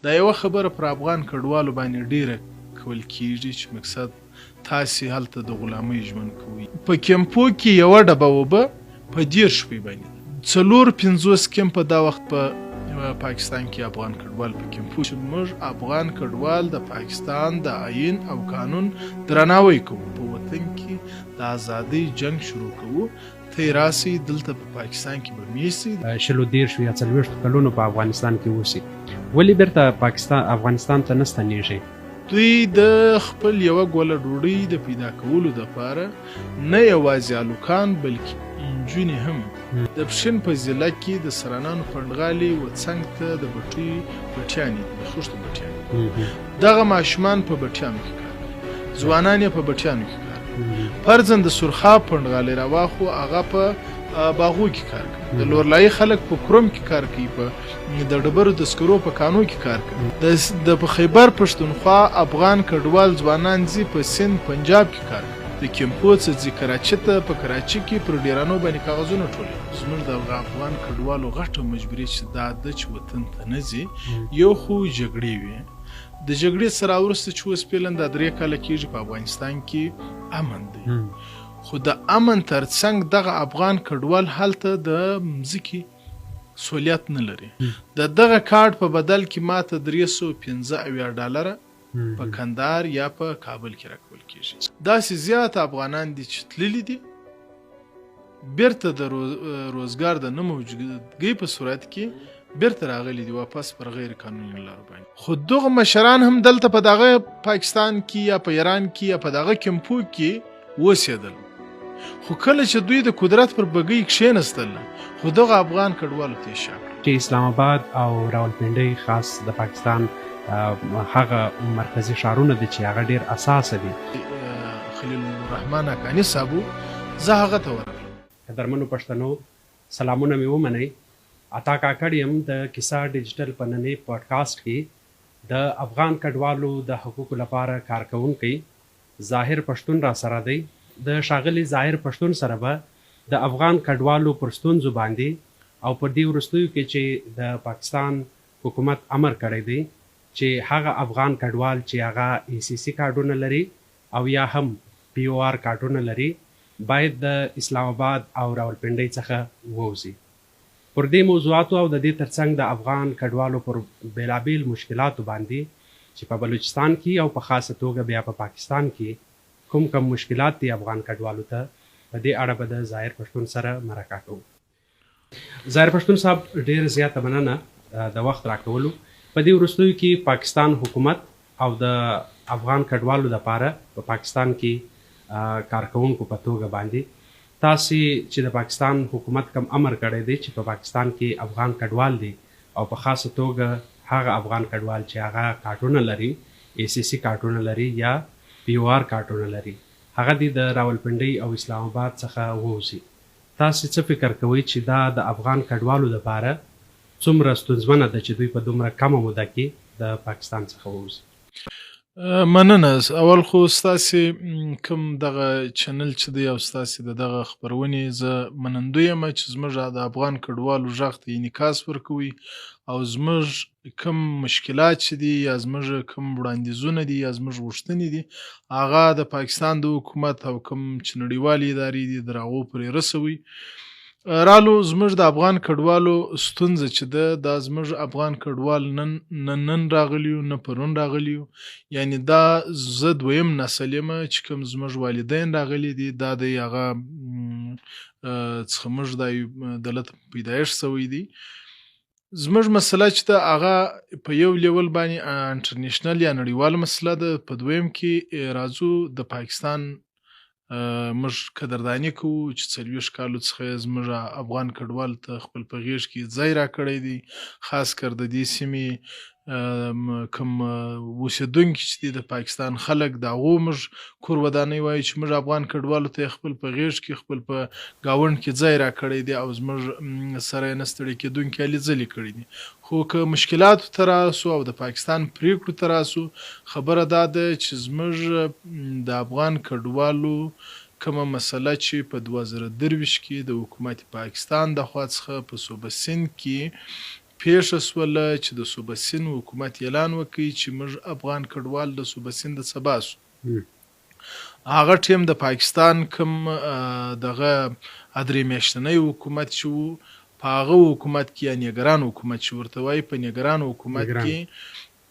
دا یوه خبره پر افغان کډوالو باندې ډیره کول کیږي چې مقصد تاسې هلته د غلامۍ ژوند کوئ. په کیمپو کې یوه ډبه اوبه په 30 روپۍ باندې ده. 54 کیمپه دا وخت په پاکستان کې افغان کډوال په کیمپو چې موږ افغان کډوال د پاکستان د آئین او قانون درناوی کوو، په وطن کې د ازادۍ جنګ شروع کوو، ته راسئ دلته په پاکستان کې به میشت سئ. شلو دېرشو یا څلوېښتو کلونو په افغانستان کې اوسي، ولې بیرته پاکستان افغانستان ته نه ستنیږي؟ دوی د خپل یوه ګوله ډوډۍ د پیدا کولو دپاره نه یوازې هلکان بلکې انجونې هم د پښین په ضلع کې د سرانانو پنډغالي و څنګ ته د بټیو بټیانې دي، د خښتو بټیانې دي. دغه ماشومان په بټیانو کې کار کوي، ځوانان یې په بټیانو کې کار کوي. فرضاً د سرخاب پنډغالی راواخو، هغه په باغو کې کار کوي. د لورلایي خلک په کرم کې کار کوي، په د ډبرو د سکرو په کانو کې کار کوي. د په خیبر پښتونخوا افغان کډوال ځوانان ځي په سند پنجاب کې کار کوي. د کیمپو څه ځي کراچي ته، په کراچي کې پر ډیرانو باندې کاغذونه ټولوي. زموږ د افغان کډوالو غټه مجبوري چې دا ده چې وطن ته نه ځي، یو خو جګړې وي، د جګړې څخه راوروسته چې اوس فعلا دا 3 کاله کیږي په افغانستان کې امن دی، خو د امن ترڅنګ دغه افغان کډوال هلته د مځکې سهولیت نه لري. د دغه کارت په بدل کې ماته 375 ډالره په کندهار یا په کابل کې راکول کیږي. داسې زیات افغانان دي چې تللي دي، بیرته د روزګار د نه موجودګۍ په صورت کې بیرته راغلي دي واپس پر غیر قانوني لارو باندې. خو دغه مشران هم دلته په دغه پاکستان کې یا په ایران کې یا په دغه کمپو کې اوسېدل، خو کله چې دوی د قدرت پر بګۍ کښېنستل، خو دغه افغان کډوالو ته یې شا کړه. چې اسلام آباد او راولپنډۍ خاص د پاکستان هغه مرکزي ښارونه دي چې هغه ډېر اساسه دي. خلیل الرحمن حقاني صاحب و، زه هغه ته ورغلم. قدرمنو پښتنو سلامونه مې ومنئ. عطا کاکړ یم، د کیسه ډیجیټل په ننۍ پاډکاسټ کې د افغان کډوالو د حقوقو لپاره کارکوونکی ظاهر پښتون راسره دی. د ښاغلي ظاهر پښتون سره به د افغان کډوالو پر ستونزو باندې او پر دې وروستیو کې چې د پاکستان حکومت امر کړی دی چې هغه افغان کډوال چې هغه ای سي سي کارډونه لري او یا هم پي او آر کارډونه لري باید د اسلام اباد او راولپنډۍ څخه ووځي. پر دې موضوعاتو او د دې ترڅنګ د افغان کډوالو پر بېلابېل مشکلاتو باندې چې په بلوچستان کې او په خاصه توګه بیا په پاکستان کې کوم کوم مشکلات دي افغان کډوالو ته، په دې اړه به د ظاهر پښتون سره مرکه کوو. ظاهر پښتون صاحب ډېره زیاته مننه د وخت راکولو. په دې وروستیو کې پاکستان حکومت او د افغان کډوالو لپاره په پاکستان کې کارکوونکو په توګه باندې تاسې چې د پاکستان حکومت کوم امر کړی دی چې په پاکستان کې افغان کډوال دي او په خاصه توګه هغه افغان کډوال چې هغه کارټونه لري، ای سي سي کارټونه لري یا پي او آر کارټونه لري، هغه دې د راولپنډۍ او اسلام اباد څخه ووځي. تاسې څه فکر کوئ چې دا د افغان کډوالو لپاره څومره ستونزمنه ده چې دوی په دومره کمه موده کې د پاکستان څخه ووځي؟ مننه. اول خو ستاسې کوم دغه چینل چې دی او ستاسې د دغه خپرونې زه منندوی یم چې زموږ د افغان کډوالو غږ ته انعکاس ورکوي او زموږ کوم مشکلات چې دي یا زموږ کوم وړاندیزونه دي یا زموږ غوښتنې دي هغه د پاکستان د حکومت او کوم چې نړیوالې ادارې دي در هغو پورې رسوي. رالو زموږ د افغان کډوالو ستونزه چې ده، دا زموږ افغان کډوال نن نه نن راغلي یو نه پرون راغلي یو، یعنی دا زه دویم نسل یم چې کوم زموږ والدین راغلي دي، دا دی هغه څخه موږ دا دلته پیدایښت شوی دی. زموږ مسله چې ده هغه په یو لیول باندې انټرنیشنل یا نړیواله مسله ده، په دویم کې راځو د پاکستان موږ قدرداني کوو چې 40 کالو څخه یې زموږ افغان کډوال ته خپل په غېږ کې ځای راکړی دی، خاص کر د دې سیمې کوم اوسېدونکي چې دي د پاکستان خلک، د هغو موږ کور ودانۍ وایو چې موږ افغان کډوالو ته یې خپل په غېږ کې خپل په ګاونډ کې ځای راکړی دی او زموږ سره یې نه ستړي کېدونکې هلې ځلې کړې دي. خو که مشکلاتو ته راسو او د پاکستان پرېکړو ته راسو، خبره دا ده چې زموږ د افغان کډوالو کومه مسله چې په 2023 کې د حکومت پاکستان د خوا څخه په صوبه سند کې پېښه شوله چې د صوبه سیند حکومت اعلان وکړ چې موږ افغان کډوال له صوبه سیند څخه باسو. هغه ټیم د پاکستان کوم دغه درې میاشتنی حکومت چې وو، په هغه حکومت کې یا نګران حکومت چې ورته وایي، په نګران حکومت کې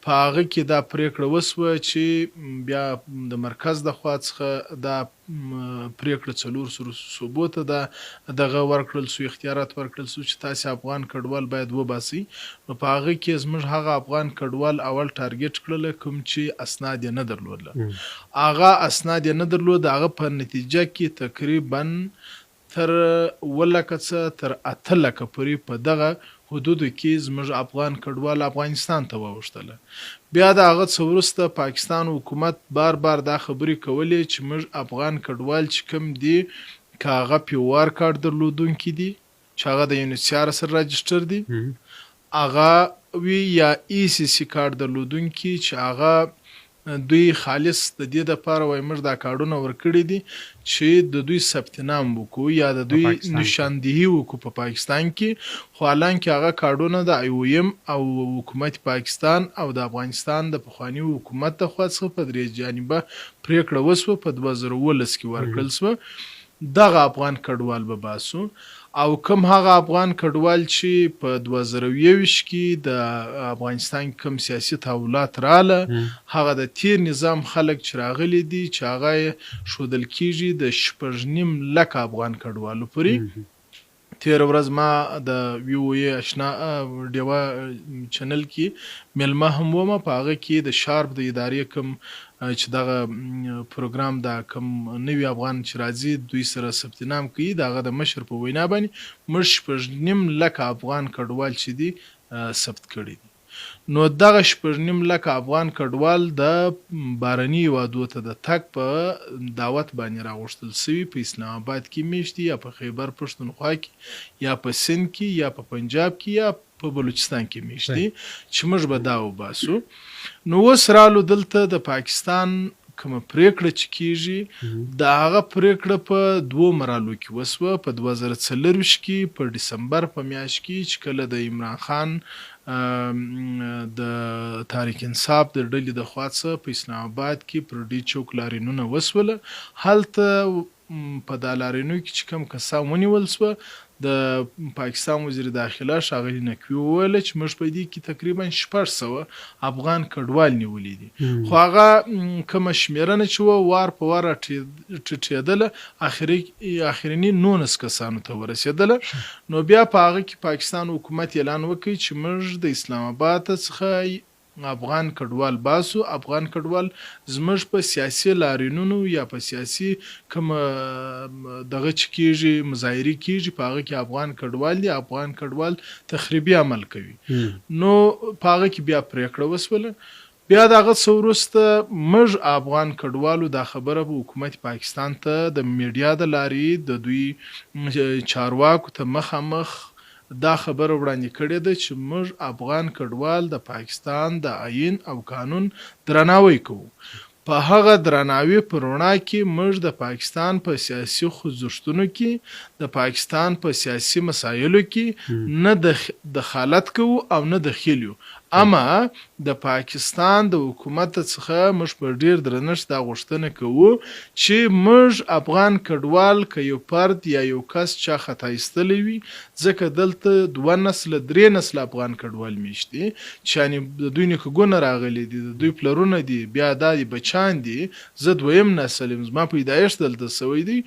په هغه کې دا پرېکړه وشوه چې بیا د مرکز د خوا څخه دا پرېکړه 400 صوبو ته دا دغه ورکړل شو، اختیارات ورکړل شو چې تاسې افغان کډوال باید وباسئ. نو په هغه کې زموږ هغه افغان کډوال اول ټارګټ کړل کوم چې اسناد یې نه درلودل، هغه اسناد یې نه درلود. هغه په نتیجه کې تقریبا تر 7 لکه څه تر 8 لکه پورې په دغه حدودو کې زموږ افغان کډوال افغانستان ته واوښتله. بیا د هغه څه وروسته پاکستان حکومت بار بار دا خبرې کولې چې موږ افغان کډوال چې کوم دي، که هغه پي او آر کارت درلودونکي دي چې هغه د یو سي آر سره راجسټر دي، هغه وي، یا ای سي سي کارت درلودونکي چې هغه دوی خالص د دې دپاره وایي موږ دا کارډونه ورکړي دي چې د دوی ثبت نام وکړو یا د دوی نشاندهي وکړو په پاکستان کې، خو حالانکه هغه کارډونه د آی او ایم او حکومت پاکستان او د افغانستان د پخواني حکومت د خوا څخه په 3 جانبه پرېکړه وشوه، په 2017 کې ورکړل شوه. دغه افغان کډوال به باسو او کوم هغه افغان کډوال چې په 2021 کې د افغانستان کې کوم سیاسي تحولات رااله، هغه د تیر نظام خلک چې راغلي دي چې هغه یې ښودل کېږي د 6.5 لکه افغان کډوالو پورې. تېره ورځ ما د وي او ای اشنا ډیوه چینل کې میلمه هم وم، په هغه کې د شارپ د ادارې کوم چې دغه پروګرام دا کوم نوي افغان چې راځي دوی سره ثبت نام کوي، د هغه د مشر په وینا باندې موږ 6.5 لکه افغان کډوال چې دي ثبت کړي دي. نو دغه 6.5 لکه افغان کډوال د بهرني هېوادو ته د تګ په دعوت باندې راغوښتل شوي، په اسلام آباد کې میشت دي یا په خیبر پښتونخوا کې یا په سند کې یا په پنجاب کې یا په بلوچستان کې میشت دي چې موږ به دا وباسو. نو اوس رالو دلته د پاکستان کومه پرېکړه چې کېږي، د هغه پرېکړه په 2 مرحلو کې وشوه. په 2024 کې په ډسمبر په میاشت کې چې کله د عمران خان د تحریک انصاف د ډلې د خوا څخه په اسلام آباد کې پر ډي چوک لارینونه وشوله، هلته په دا لارینو کې چې کوم کسان ونیول شوه، د پاکستان وزیر داخله ښاغلي نقوي وویل چې موږ په دې کې تقریبا 600 افغان کډوال نیولي دي، خو هغه کومه شمېرنه چې وه وار په وار ټیټېدله، اخریني 19 کسانو ته ورسېدله. نو بیا په هغه کې پاکستان حکومت اعلان وکړ چې موږ د اسلام آباد څخه افغان کډوال باسو، افغان کډوال زموږ په سیاسي لارینونو یا په سیاسي کوم دغه چې کېږي مظاهرې کېږي په هغه کې افغان کډوال دي، افغان کډوال تخریبي عمل کوي. نو په هغه کې بیا پرېکړه وشوله. بیا د هغه څه وروسته موږ افغان کډوالو دا خبره په حکومت پاکستان ته د میډیا د لارې د دوی چارواکو ته مخامخ دا خبره وړاندې کړې ده چې موږ افغان کډوال د پاکستان د آیین او قانون درناوی کوو، په هغه درناوي په رڼا کې موږ د پاکستان په سیاسي خوځښتونو کې، د پاکستان په سیاسي مسایلو کې نه دخالت کوو او نه دخیل یو، اما د پاکستان د حکومت څخه موږ په ډیر درنښت دا غوښتنه کوو چې موږ افغان کډوال که یو فرد یا یو کس چا خطا ایستلی وي، ځکه دلته 2 نسله 3 نسله افغان کډوال میشت دي چې یعنې د دوی نیکهګونه راغلي دي، د دوی پلرونه دي، بیا دا دي بچان دي، زه دویم نسل یم، زما پیدایښت دلته شوی دی،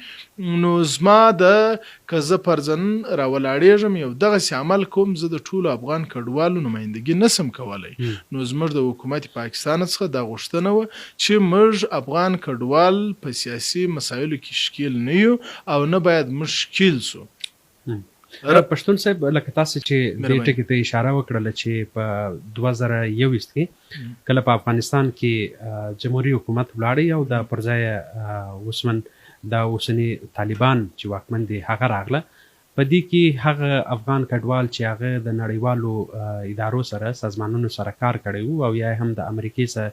نو زما د که زه فرضاً راولاړېږم یو دغسې عمل کوم، زه د ټولو افغان کډوالو نمایندګي نشم کولی. نو زموږ د حکومت پاکستان څخه دا غوښتنه وه چې موږ افغان کډوال په سیاسي مسایلو کې ښکیل نه یو او نه باید موږ ښکیل شو. پښتون صاحب، لکه تاسو چې دې ټکي ته اشاره وکړله چې په 2021 کې کله په افغانستان کې جمهوري حکومت ولاړی او د پر ځای اوسمن د اوسني طالبان چې واکمن دي هغه راغله، په دې کې هغه افغان کډوال چې هغه د نړیوالو ادارو سره سازمانونو سره کار کړی وو او یا هم د امریکې سره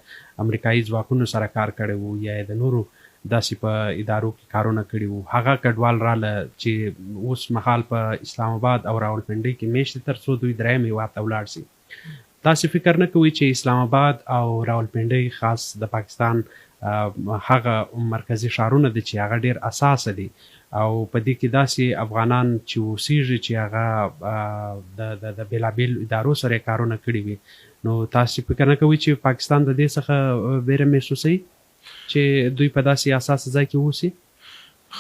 امریکایي ځواکونو سره کار کړی وو یا د نورو داسې په ادارو کې کارونه کړي وو، هغه کډوال راله چې اوس مهال په اسلام اباد او راولپنډۍ کې میشت دي ترڅو دوی دریم هیواد ته ولاړ سي. تاسې فکر نه کوئ چې اسلام اباد او راولپنډۍ خاص د پاکستان هغه مرکزي ښارونه دي چې هغه ډیر اساسه دي او په دې کې داسې افغانان چې اوسیږي چې هغه د د بیلابیلو ادارو سره کارونه کړي وي، نو تاسې فکر نه کوئ چې پاکستان د دې څخه بیره محسوسوي چې دوی په داسې اساسه ځای کې اوسي؟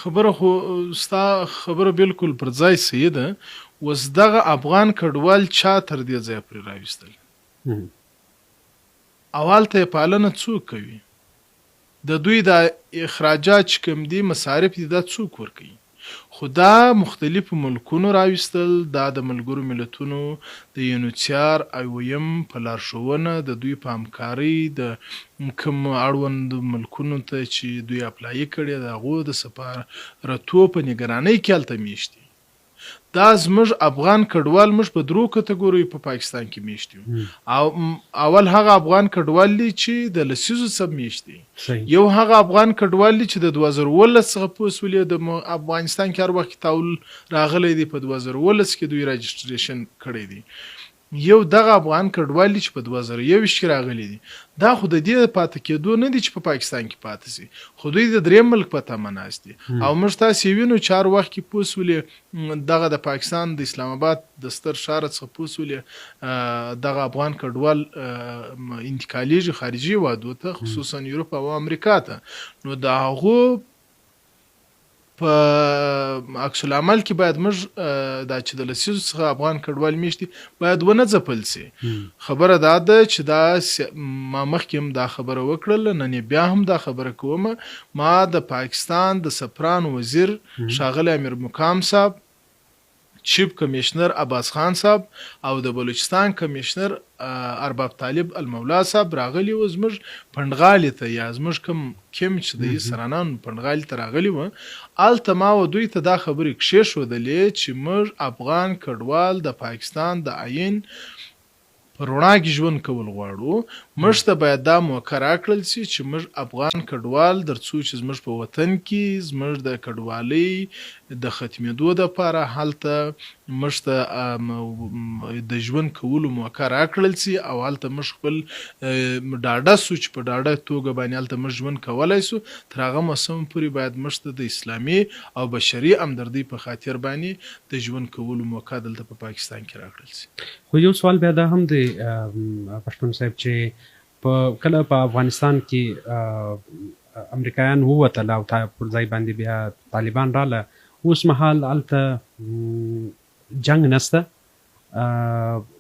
خبره خو ستا خبره بالکل پر ځای صحیح ده. اوس دغه افغان کډوال چا تر دې ځایه پورې راوستل او هلته یې پالنه څوک کوي؟ د دوی دا اخراجات چې کوم دي، مصارف دي، دا څوک ورکوي؟ خو دا مختلفو ملکونو راوستل، دا د ملګرو ملتونو د یونیسیار او یم په لارښوونه، د دوی په همکارۍ، د کوم اړوند ملکونو ته چې دوی اپلایي کړې، د هغو د سفارتو په نګرانۍ کې هلته میشت دي. دا زموږ افغان کډوال موږ په درو کتګوریو په پاکستان کې میشت یو. او اول هغه افغان کډوال دي چې د لسیزو څخه میشت دي، یو هغه افغان کډوال دي چې د 2017 څخه پوه سولې د افغانستان کې هر وخت کې تاول راغلی دی، په 2017 کې دوی راجسټریشن کړی دی. یو دغه افغان کډوال دي چې په 2021 کې راغلي دي. دا خو د دې پاتې کېدو نه دي چې په پاکستان کې پاتې شي، خو دوی د دریم ملک په تمه ناست دي. او موږ تاسې وینو چې هر وخت کې پوه سولې دغه د پاکستان د اسلام اباد د ستر ښار څخه پوه سولې دغه افغان کډوال انتقالیږي خارجي هېوادو ته، خصوصا یورپ او امریکا ته. نو د هغو په عکس العمل کې باید موږ دا چې د لسیزو څخه افغان کډوال میشت دي باید ونه ځپل سي. خبره دا ده چې دا ما مخکې هم دا خبره وکړله، نن یې بیا هم دا خبره کوم. ما د پاکستان د سفران وزیر ښاغلی امیر مقام صاحب، چیف کمشنر عباس خان صاحب او د بلوچستان کمشنر ارباب طالب المولا صاحب راغلي وو زموږ پنډغالي ته، یا زموږ کوم کیم چې د سرانانو پنډغالي ته راغلي وو. هلته ما و دوی ته دا خبرې کښېښودلې چې موږ افغان کډوال د پاکستان د آیین په رڼا کې ژوند کول غواړو، موږ ته باید دا موقع راکړل شي چې موږ افغان کډوال در څو چې زموږ په وطن کې زموږ د کډوالۍ د ختمېدو دپاره هلته موږ ته د ژوند کولو موقع راکړل شي او هلته موږ خپل ډاډه شو چې په ډاډه توګه باندې هلته موږ ژوند کولای شو، تر هغه موسم پورې باید موږ ته د اسلامي او بشري همدردۍ په خاطر باندې د ژوند کولو موقع دلته په پاکستان کې راکړل شي. خو یو سوال بیا دا هم دی پښتون صاحب چې په کله په افغانستان کې امریکایان ووتل او پر ځای باندې بیا طالبان راله، اوس مهال هلته جنګ نشته،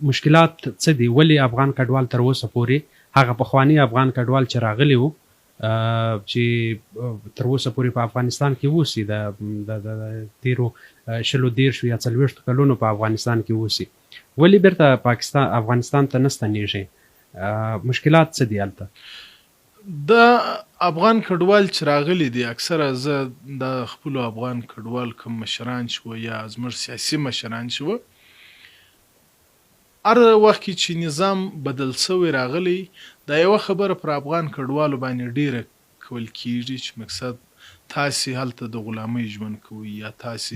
مشکلات څه دي؟ ولې افغان کډوال تر اوسه پورې هغه پخواني افغان کډوال چې راغلي وو چې تر اوسه پورې په افغانستان کې اوسي، د تیرو 20، 30 یا 40 کلونو په افغانستان کې اوسي، ولې بیرته پاکستان افغانستان ته نه ستنیږي؟ مشکلات څه دي هلته؟ د افغان کډوال چې راغلي دي، اکثره زه د خپلو افغان کډوال کوم مشران چې وه یا زموږ سیاسي مشران چې وه، هر وخت کې چې نظام بدل شوی راغلی، دا یوه خبره پر افغان کډوالو باندې ډیره کول کیږي چې مقصد تاسې هلته د غلامۍ ژوند کوئ یا تاسې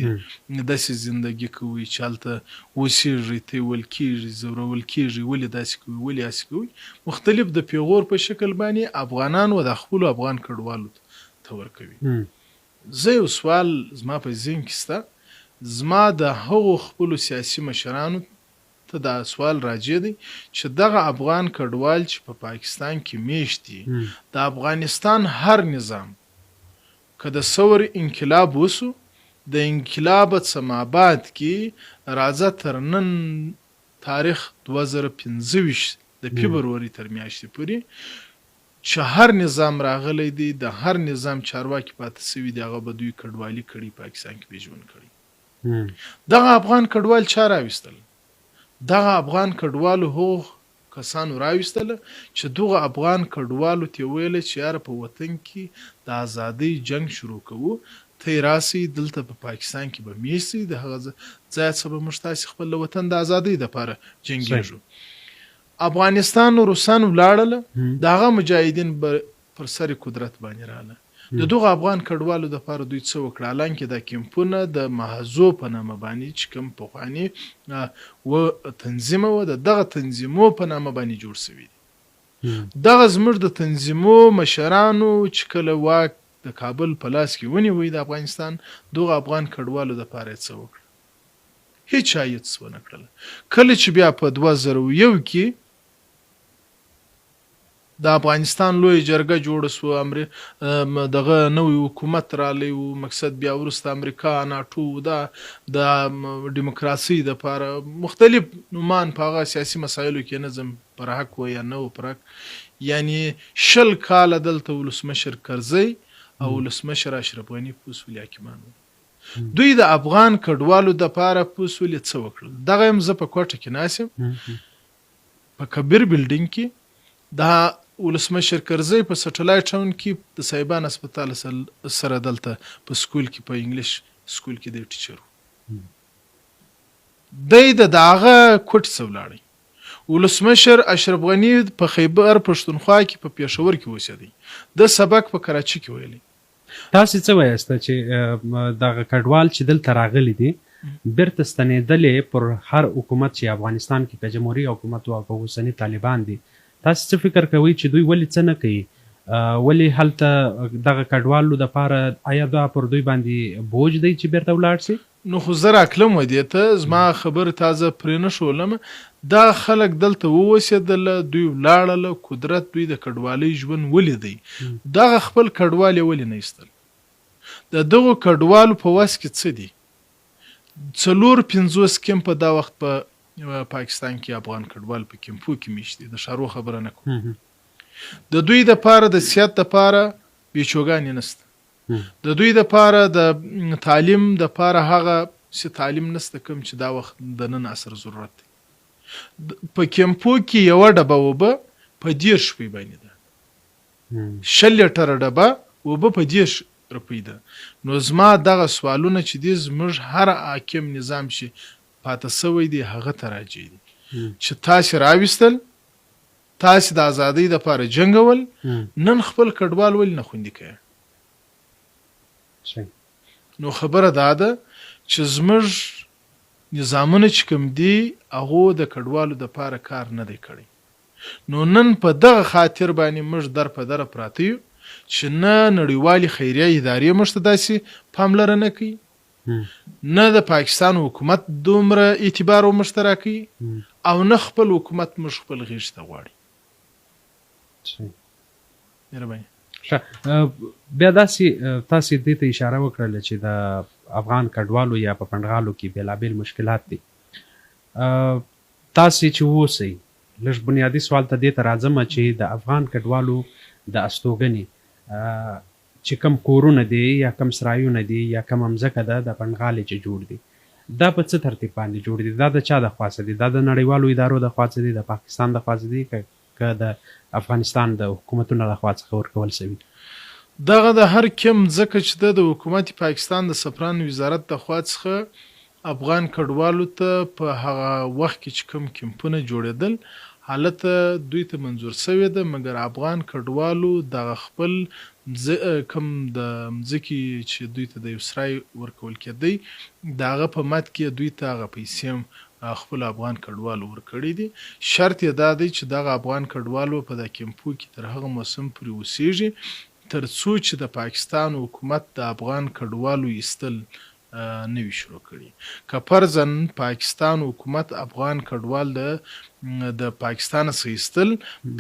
داسې زندګي کوئ چې هلته اوسیږئ، تیول کیږي، ځورول کیږي، ولې داسې کوئ، ولې هسې کوئ. مختلف د پیغور په شکل باندې افغانان و د خپلو افغان کډوالو ته ورکوي. زه یو سوال زما په ذهن کې شته، زما د هغو خپلو سیاسي مشرانو ته دا سوال راجع دی چې دغه افغان کډوال چې په پاکستان کې میشت دي، د افغانستان هر نظام که د ثور انقلاب وسو، د انقلاب څه مابعد کې راځه تر نن تاریخ 2025 د فبروري تر میاشتې پورې چې هر نظام راغلی دی، د هر نظام چارواکي پاتې شوي دي، هغه به دوی کډوالي کړي، پاکستان کې به ژوند کړي. دغه افغان کډوال چا راوستل؟ دغه افغان کډوالو هغو کسانو راوستل چې دغه افغان کډوالو ته ویل چې یاره په وطن کې د ازادۍ جنګ شروع کوو، ته راسئ دلته په پاکستان کې به میشت سئ، د هغه ځای څخه به موږ تاسې خپل د وطن د ازادۍ دپاره جنګیږو. افغانستان روسان ولاړل، د هغه مجاهدین به پر سر قدرت باندې رااله. د دغو افغان کډوالو دپاره دوی څه وکړه؟ حالانکه دا کیمپونه د محاذو په نامه باندې چې کوم پخواني و تنظیمه وه، د دغه تنظیمو په نامه باندې جوړ شوي دي. دغه زموږ د تنظیمو مشرانو چې کله واک د کابل په لاس کې ونیوی د افغانستان، دغو افغان کډوالو دپاره یې څه وکړه؟ هیچا هیڅ ونه کړل. کله چې بیا په 2001 کې د افغانستان لویه جرګه جوړه شوه، دغه نوی حکومت رالی و، مقصد بیا وروسته امریکا، ناټو، دا د دیموکراسۍ دپاره مختلف نومان په هغه سیاسي مسایلو کې نه ځم، پر حق و یا نه و پر حق، یعنی 20 کاله دلته ولسمشر کرزی او ولسمشر اشرف غني په سولې حاکمان وو. دوی د افغان کډوالو دپاره په سولې څه وکړل؟ دغه یم زه په کوټه کې ناست یم، په کبیر بلډینګ کې د ولسمشر کرزی په سټلایټ ټاون کې د صاحبان هسپتال سره دلته په سکول کې، په انګلیش سکول کې دی ټیچر و. دی د داغه کوټې څخه ولاړی. ولسمشر اشرف غني په خیبر پښتونخوا کې په پېښور کې اوسېدی، ده سبق په کراچي کې ویلی. تاسې څه وایاست چې دغه کډوال چې دلته راغلي دي بیرته ستنېدلې پر هر حکومت چې افغانستان کې که جمهوري حکومت و او که اوسني طالبان دي، تاسې څه فکر کوئ چې دوی ولې څه نه کوي؟ ولې هلته دغه کډوالو دپاره آیا دا پر دوی باندې بوج دی چې بیرته ولاړ سي؟ نو خو زه راکلم و دې ته، زما خبرې تازه پرې نه ښولم. دا خلک دلته ووسېدله، دوی ولاړله، قدرت دوی د کډوالۍ ژوند ولیدی، دغه خپل کډوال یې ولې نه ایستل؟ د دغو کډوالو په وس کې څه دي؟ 54 کیمپه دا وخت په پاکستان کې افغان کډوال په کیمپو کې میشت دي، د ښارو خبره نه کوم. د دوی دپاره د صحت دپاره بیچوګانې نشته، د دوی دپاره د تعلیم دپاره هغه څه تعلیم نشته کوم چې دا وخت د نن عصر ضرورت دی. په کیمپو کې یوه ډبه اوبه په 30 روپۍ باندې ده، 20 لیټره ډبه اوبه په 30 روپۍ ده. نو زما دغه سوالونه چې دي، زموږ هر حاکم نظام چې پاته سوی دی هغه ته راجع دي چې تاسې راویستل، تاسې د ازادۍ دپاره جنګول، نن خپل کډوال ولې نه خوندي کوي؟ نو خبره دا ده چې زموږ نظامونه چې کوم دي هغو د کډوالو دپاره کار نه دی کړی. نو نن په دغه خاطر باندې موږ در په دره پراته یو چې نه نړیوالې خیریه ادارې موږ ته داسې پاملرنه کوي، نه د پاکستان حکومت دومره اعتبار موږ ته راکوي، او نه خپل حکومت موږ خپل غېږ ته غواړي. مهرباني. ښه، بیا داسې تاسې دې ته اشاره وکړله چې د افغان کډوالو یا په پنډغالو کې بېلابېل مشکلات دي. تاسې چې اوسئ، لږ بنیادي سوال ته دې ته راځم چې د افغان کډوالو د استوګنې چې کوم کورونه دي یا کوم سرایونه دي یا کومه مځکه ده د پنډغالې چې جوړ دي، دا په څه ترتیب باندې جوړ دي؟ دا د چا د خوا څه دي؟ دا د نړیوالو ادارو د خوا څه دي، د پاکستان د خوا څه دي، که د افغانستان د حکومتونو له خوا څخه ورکول شوي؟ دغه د هر کیم مځکه چې ده د حکومت پاکستان د سفران وزارت د خوا څخه افغان کډوالو ته په هغه وخت کې چې کوم کیمپونه جوړېدل هلته دوی ته منظور شوې ده، مګر افغان کډوالو دغه خپل کوم د مځکې چې دوی ته د یو سرای ورکول کېدی د هغه په مد کې دوی ته هغه پیسې هم خپلو افغان کډوالو ورکړي دي. شرط یې دا دی چې دغه افغان کډوالو په دا کیمپو کې تر هغه موسم پورې اوسېږي تر څو چې د پاکستان حکومت د افغان کډوالو ایستل نه وي شروع کړي. که فرضاً پاکستان حکومت افغان کډوال د پاکستان څخه ایستل،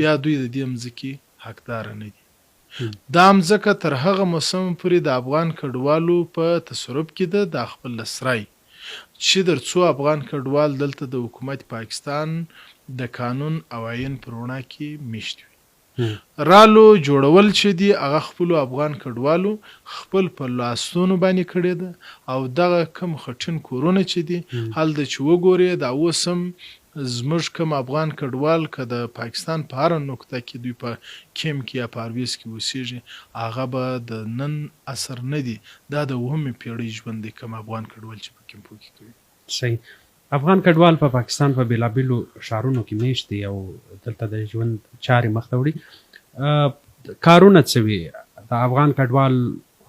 بیا دوی د دې مځکې حقدار نه دي. دا مځکه تر هغه موسم پورې د افغان کډوالو په تصرف کې ده، دا خپل سرای چې در څو افغان کډوال دلته د حکومت پاکستان د قانون او آئین په رڼا کې میشت وي. رالو جوړول چې دي هغه خپلو افغان کډوالو خپل په لاسونو باندې کړې ده، او دغه کوم خټین کورونه چې دي هلته چې وګورې دا اوس هم زموږ کوم افغان کډوال که د پاکستان په هره نقطه کې دوی په کیم کې یا په ارویز کې اوسېږي هغه به د نن عصر نه دي، دا د اوومې پیړۍ ژوند دی کوم افغان کډوال چې په کیمپو کې کوي. صحیح. افغان کډوال په پاکستان په بېلابېلو ښارونو کې مېشت دي او دلته د ژوند چارې مخته وړي. کارونه څه وي؟ د افغان کډوال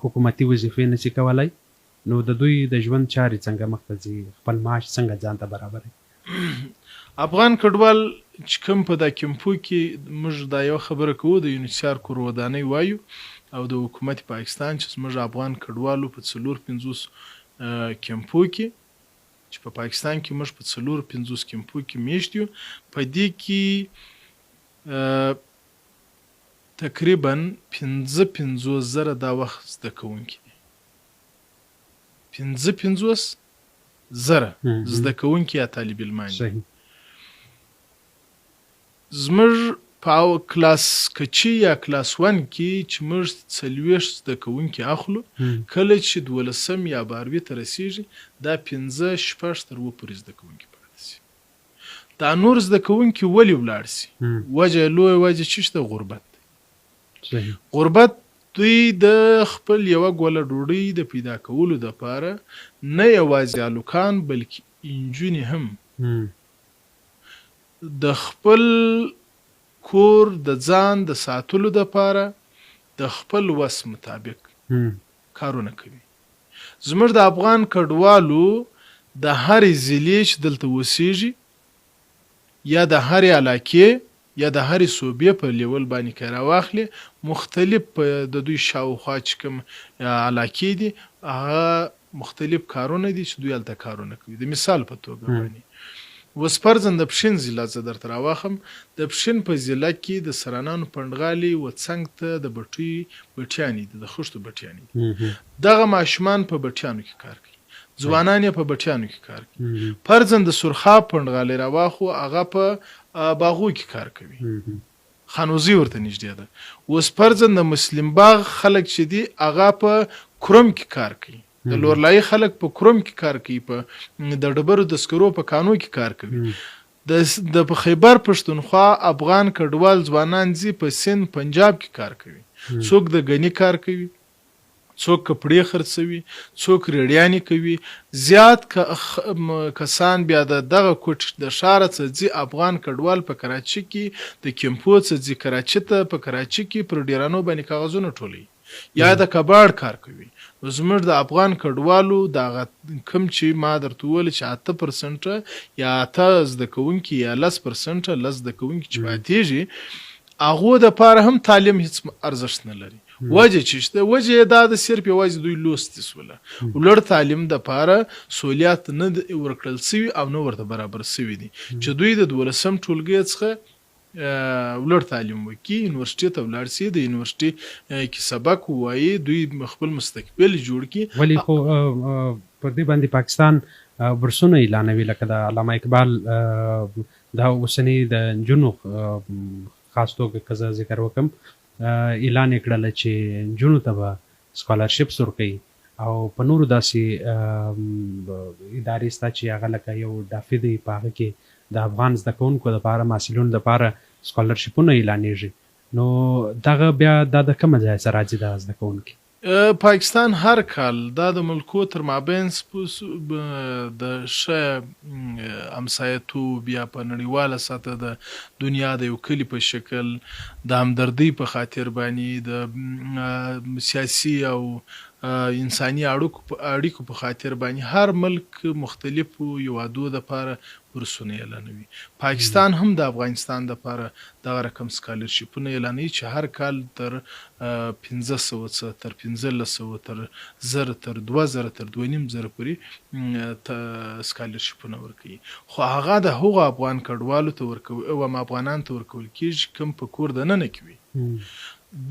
حکومتي وظیفې نشي کولای، نو د دوی د ژوند چارې څنګه مخته ځي، خپل معاش څنګه ځان ته برابروي؟ افغان کډوال چې کوم په دا کیمپو کې، موږ دا یوه خبره کوو، د یونیسیار کور ودانۍ وایو او د حکومت پاکستان چې زموږ افغان کډوالو په 54 کیمپو کې، چې په پاکستان کې موږ په 54 کیمپو کې میشت یو، په دې کې تقریبا 55 زره دا وخت زده کوونکي دي، 55 زره زده کوونکي یا طالب علمان دي. زموږ په کلاس کچي یا کلاس 1 کې چې موږ 40 زده کوونکي اخلو، کله چې 12 یا 12 ته رسېږي، دا 5، 6 تر 7 پورې زده کوونکي پاتې شي. دا نور زده کوونکي ولې ولاړ شي؟ وجه لویه وجه چې شته غربت دی. غربت دوی د خپل یوه ګوله ډوډۍ د پیدا کولو دپاره نه یوازې هلکان بلکې انجونې هم د خپل کور د ځان د ساتلو دپاره د خپل وس مطابق کارونه کوي. زموږ د افغان کډوالو د هرې ضلعې چې دلته اوسېږي یا د هرې علاقې یا د هرې صوبې په لیول باندې که راواخلې، مختلف په د دوی شاوخوا چې کوم علاقې دي هغه مختلف کارونه دي چې دوی هلته کارونه کوي. د مثال په توګه باندې اوس فرضاً د پښین ضلع زه درته راواخم، د پښین په ضلع کې د سرانانو پنډغالي و څنګ ته د بټۍ بټیانې دي، د خښتو بټیانې دي. دغه ماشومان په بټیانو کې کار کوي، ځوانان یې په بټیانو کې کار کوي. فرضاً د سرخاب پنډغالی راواخو، هغه په باغو کې کار کوي، خانوزۍ ورته نږدې ده. اوس فرضاً د مسلم باغ خلک چې دي هغه په کرم کې کار کوي، د لورلایي خلک په کرم کې کار کوي، په د ډبرو د سکرو په کانو کې کار کوي. د په خیبر پښتونخوا افغان کډوال ځوانان ځي په سند پنجاب کې کار کوي، څوک د غني کار کوي، څوک کپړې خرڅوي، څوک ریړیانې کوي. زیات کسان بیا د دغه کوټ د ښاره څه ځي افغان کډوال په کراچي کې د کیمپو څه ځي کراچي ته، په کراچي کې پر ډیرانو باندې کاغذونه ټولوي یا د کباړ کار کوي. نو زموږ د افغان کډوالو دغه کوم چې ما درته وویل چې 8% یا 8 زده کوونکي یا 10% 10 زده کوونکي چې پاتېږي، هغو دپاره هم تعلیم هیڅ ارزښت نه لري. وجه چې شته، وجه یې دا ده صرف یوازې دوی لوستي سوله، لوړ تعلیم دپاره سهولیات نه ورکړل سوي او نه ورته برابر سوي دي چې دوی د 12 ټولګي څخه لوړ تعلیم وکړي، یونیورسټي ته ولاړ سي، د یونیورسټي کې سبق ووایي، دوی خپل مستقبل جوړ کړي. ولې خو پر دې باندې پاکستان برسونه اعلانوي، لکه د علامه اقبال دا اوسنی د نجونو خاص توګه که زه ذکر وکړم، اعلان یې کړله چې نجونو ته به سکالرشپس ورکوي او په نورو داسې ادارې سته چې هغه لکه یو ډافي دی، په هغه کې د افغان زده کوونکو دپاره، محصلینو دپاره سکالرشپونه اعلانېږي. نو دغه بیا دا د کومه ځایه څخه راځي دغه زده کوونکي؟ پاکستان هر کال دا د ملکو تر مابین د ښه همسایتوب یا په نړیواله سطح د دنیا د یو کلي په شکل د همدردۍ په خاطر باندې د سیاسي او انساني اړیکو په خاطر باندې هر ملک مختلفو هیوادو دپاره بورسونه اعلانوي. پاکستان هم د افغانستان دپاره دغه رقم سکالرشیپونه اعلانوي چې هر کال تر 500 څه تر 1500 تر 1000 تر 2000 تر 2500 پورې سکالرشیپونه ورکوي. خو هغه د هغو افغان کډوالو ته ورکوي او هم افغانانو ته ورکول کېږي کوم په کور دننه کې وي.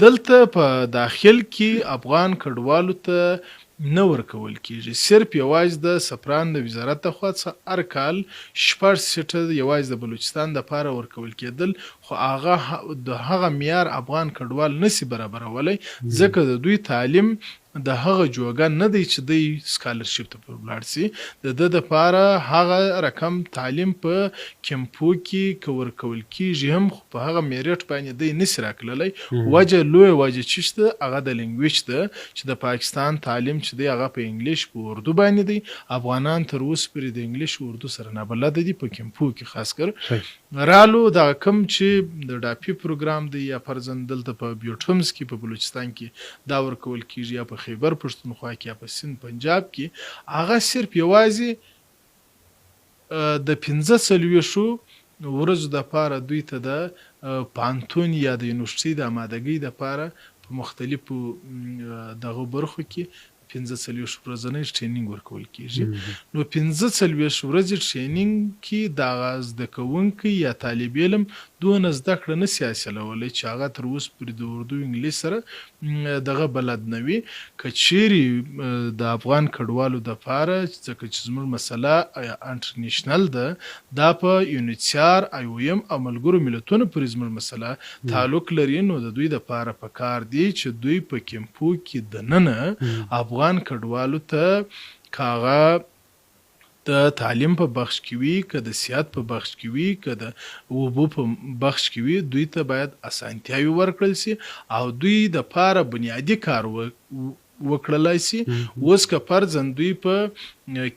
دلته په داخل کې افغان کډوالو ته نه ورکول کېږي، صرف یوازې د سفران د وزارت د خوا څخه هر کال 6 سیټه یوازې د بلوچستان دپاره ورکول کېدل، خو هغه د هغه معیار افغان کډوال نسي برابرولی، ځکه د دوی تعلیم د هغه جوګه نه دی چې دی سکالرشیپ ته پر ولاړ سي. د ده دپاره هغه رقم تعلیم په کیمپو کې که ورکول کېږي هم، خو په هغه میرټ باندې دی نسي راکللی. وجه لویه وجه چې شته هغه د لینګویج ده چې د پاکستان تعلیم چې دی هغه په انګلیش په اردو باندې دی. افغانان تر اوسه پورې د انګلیش اردو سره نابلده دي په کیمپو کې خاص کر. رالو دغه کوم چې د ډاپي پروګرام دی یا فرضاً دلته په بیوټمز کې په بلوچستان کې دا ورکول کیږي یا په خیبر پښتونخوا کې یا په سند پنجاب کې، هغه صرف یوازې د 45 ورځو دپاره دوی ته د پوهنتون یا د یونیورسټۍ د امادګۍ دپاره په مختلفو دغو برخو کې 45 ورځنی ټریننګ ورکول کیږي. نو 45 ورځې ټریننګ کې دغه زده کوونکی یا طالب علم دونه زده کړه نه شي حاصلولی چې هغه تر اوسه پورې د اردو انګلیس سره دغه بلد نه وي. که چیرې د افغان کډوالو دپاره، ځکه چې زموږ مسله انټرنیشنل ده، دا په یونیچار، آی او ایم او ملګرو ملتونو پورې زموږ مسله تعلق لري، نو د دوی دپاره پکار دي چې دوی په کیمپو کې دننه افغان کډوالو ته، که هغه د تعلیم په بخش کې وي، که د صحت په بخش کې وي، که د اوبو په بخش کې وي، دوی ته باید اسانتیاوې ورکړل شي او دوی دپاره بنیادي کار وکړلای شي. اوس که فرضاً دوی په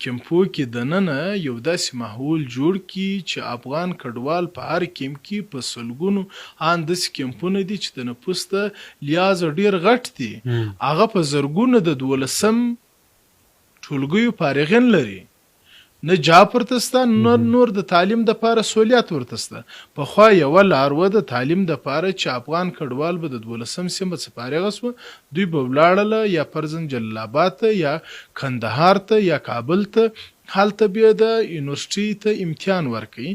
کیمپو کې دننه یو داسې ماحول جوړ کړي چې افغان کډوال په هر کیمپ کې په سلګونو، آن داسې کیمپونه دي چې د نفوس ته لیازه ډېر غټ دي، هغه په زرګونو د دولسم ټولګیو فارغین لري، نه جاب ورته شته، نه نور د تعلیم دپاره سهولیت ورته شته. پخوا یوه لار وه د تعلیم دپاره چې افغان کډوال به د دولسم صنفه څخه فارغه شوه، دوی به ولاړله یا فرضاً جلال آباد ته یا کندهار ته یا کابل ته، هلته به یې د یونیورسټۍ ته امتحان ورکړ،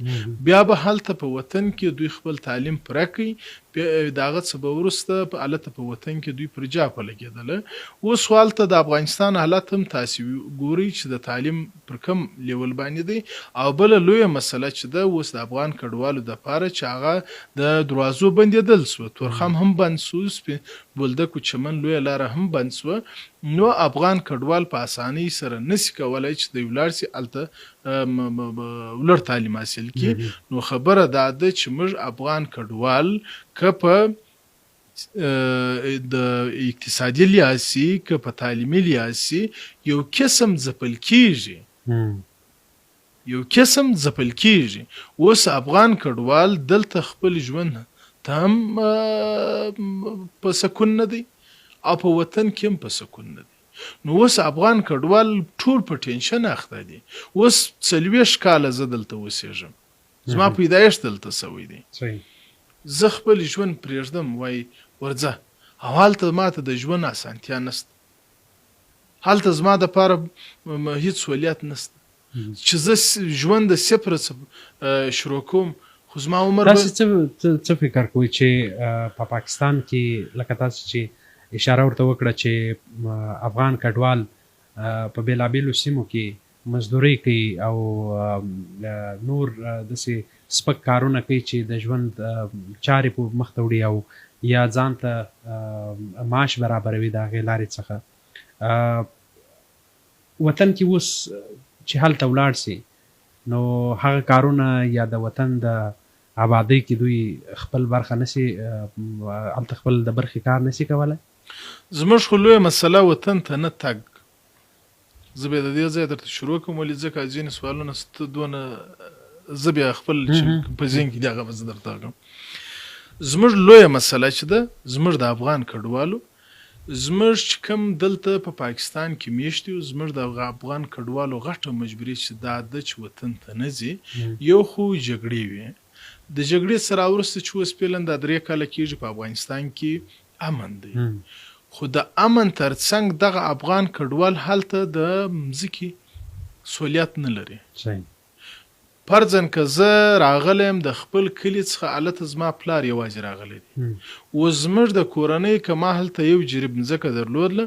بیا به هلته په وطن کې دوی خپل تعلیم پوره کړ، د هغه څه به وروسته په هلته په وطن کې دوی پر جا په لګېدله. اوس خو هلته د افغانستان حالت هم تاسې ګورئ چې د تعلیم پر کوم لیول باندې دی. او بله لویه مسله چې ده اوس د افغان کډوالو دپاره چې هغه د دروازو بندېدل شوه، تورخم هم بند شو، سپین بولدک و چمن لویه لاره هم بند شوه، نو افغان کډوال په اسانۍ سره نشي کولای چې دی ولاړ شي هلته لوړ تعلیم حاصل کړي. نو خبره دا ده چې موږ افغان کډوال که په د اقتصادي لحاظ سي که په تعلیمي لحاظ سي یو قسم ځپل کیږي، یو قسم ځپل کیږي. اوس افغان کډوال دلته خپل ژوند ته هم په سکون نه دی او په وطن کې هم په سکون نه دی. نو اوس افغان کډوال ټول په ټینشن اخته دي. اوس 40 کاله زه دلته اوسېږم، زما پیدایښت دلته شوی دی، زه خپل ژوند پرېږدم وای ورځه او هلته ماته د ژوند اسانتیا نشته، هلته زما دپاره هیڅ سهولیت نشته چې زه ژوند د صفر څخه شروع کوم، خو زما عمر تاسو څه فکر کوئ چې په پاکستان کې، لکه تاسو چې اشاره ورته وکړه چې افغان کډوال په بېلابېلو سیمو کې مزدورۍ کوي او نور داسې سپک کارونه کوي چې د ژوند چارې په مخته وړي او یا ځان ته معاش برابروي د هغې لارې څخه، وطن کې اوس چې هلته ولاړ سي نو هغه کارونه یا د وطن د آبادۍ کې دوی خپل برخه نسي، هلته خپل د برخې کار نسي کولای؟ زموږ خو لویه مسله وطن ته نه تګ. زه بیا د دې ځای درته شروع کوم، ولې ځکه ځینې سوالونه ست دونه زه بیا خپل چې په ذهن کې دي هغه به زه درته کوم. زموږ لویه مسله چې ده، زموږ د افغان کډوالو، زموږ چې کوم دلته په پاکستان کې میشت یو، زموږ د افغان کډوالو غټه مجبوري چې دا ده چې وطن ته نه ځي. یو خو جګړې وي، د جګړې څخه راوروسته چې اوس فعلا دا 3 کاله کېږي په افغانستان کې امن دی، خو د امن ترڅنګ دغه افغان کډوال هلته د مځکې سهولیت نه لري. فرضاً که زه راغلی یم د خپل کلي څخه، هلته زما پلار یوازې راغلی دی، اوس زموږ د کورنۍ که ما هلته 1 جریب مځکه درلودله،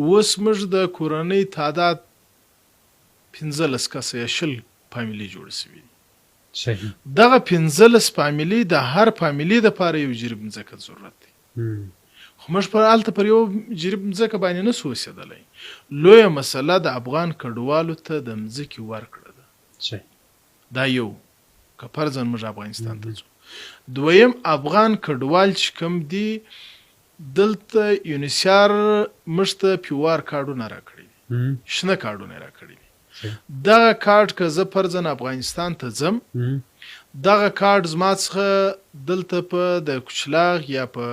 اوس موږ د کورنۍ تعداد 15 کسه یا 20 فامیلي جوړ شوي دي. دغه 15 فامیلي د هر فامیلي دپاره 1 جریب مځکه ضرورت دی، خو موږ پر هلته پر 1 جریب مځکه باندې نه شو اوسېدلی. لویه مسله د افغان کډوالو ته د مځکې ورکړه ده. دا یو که فرضاً موږ افغانستان ته ځو. دویم، افغان کډوال چې کوم دي دلته یونیسیار موږ ته پیوار کارډونه راکړي دي، شنه کارډونه راکړي دي. دغه کارډ که زه فرضاً افغانستان ته ځم، دغه کارډ زما څخه دلته په د کچلاغ یا په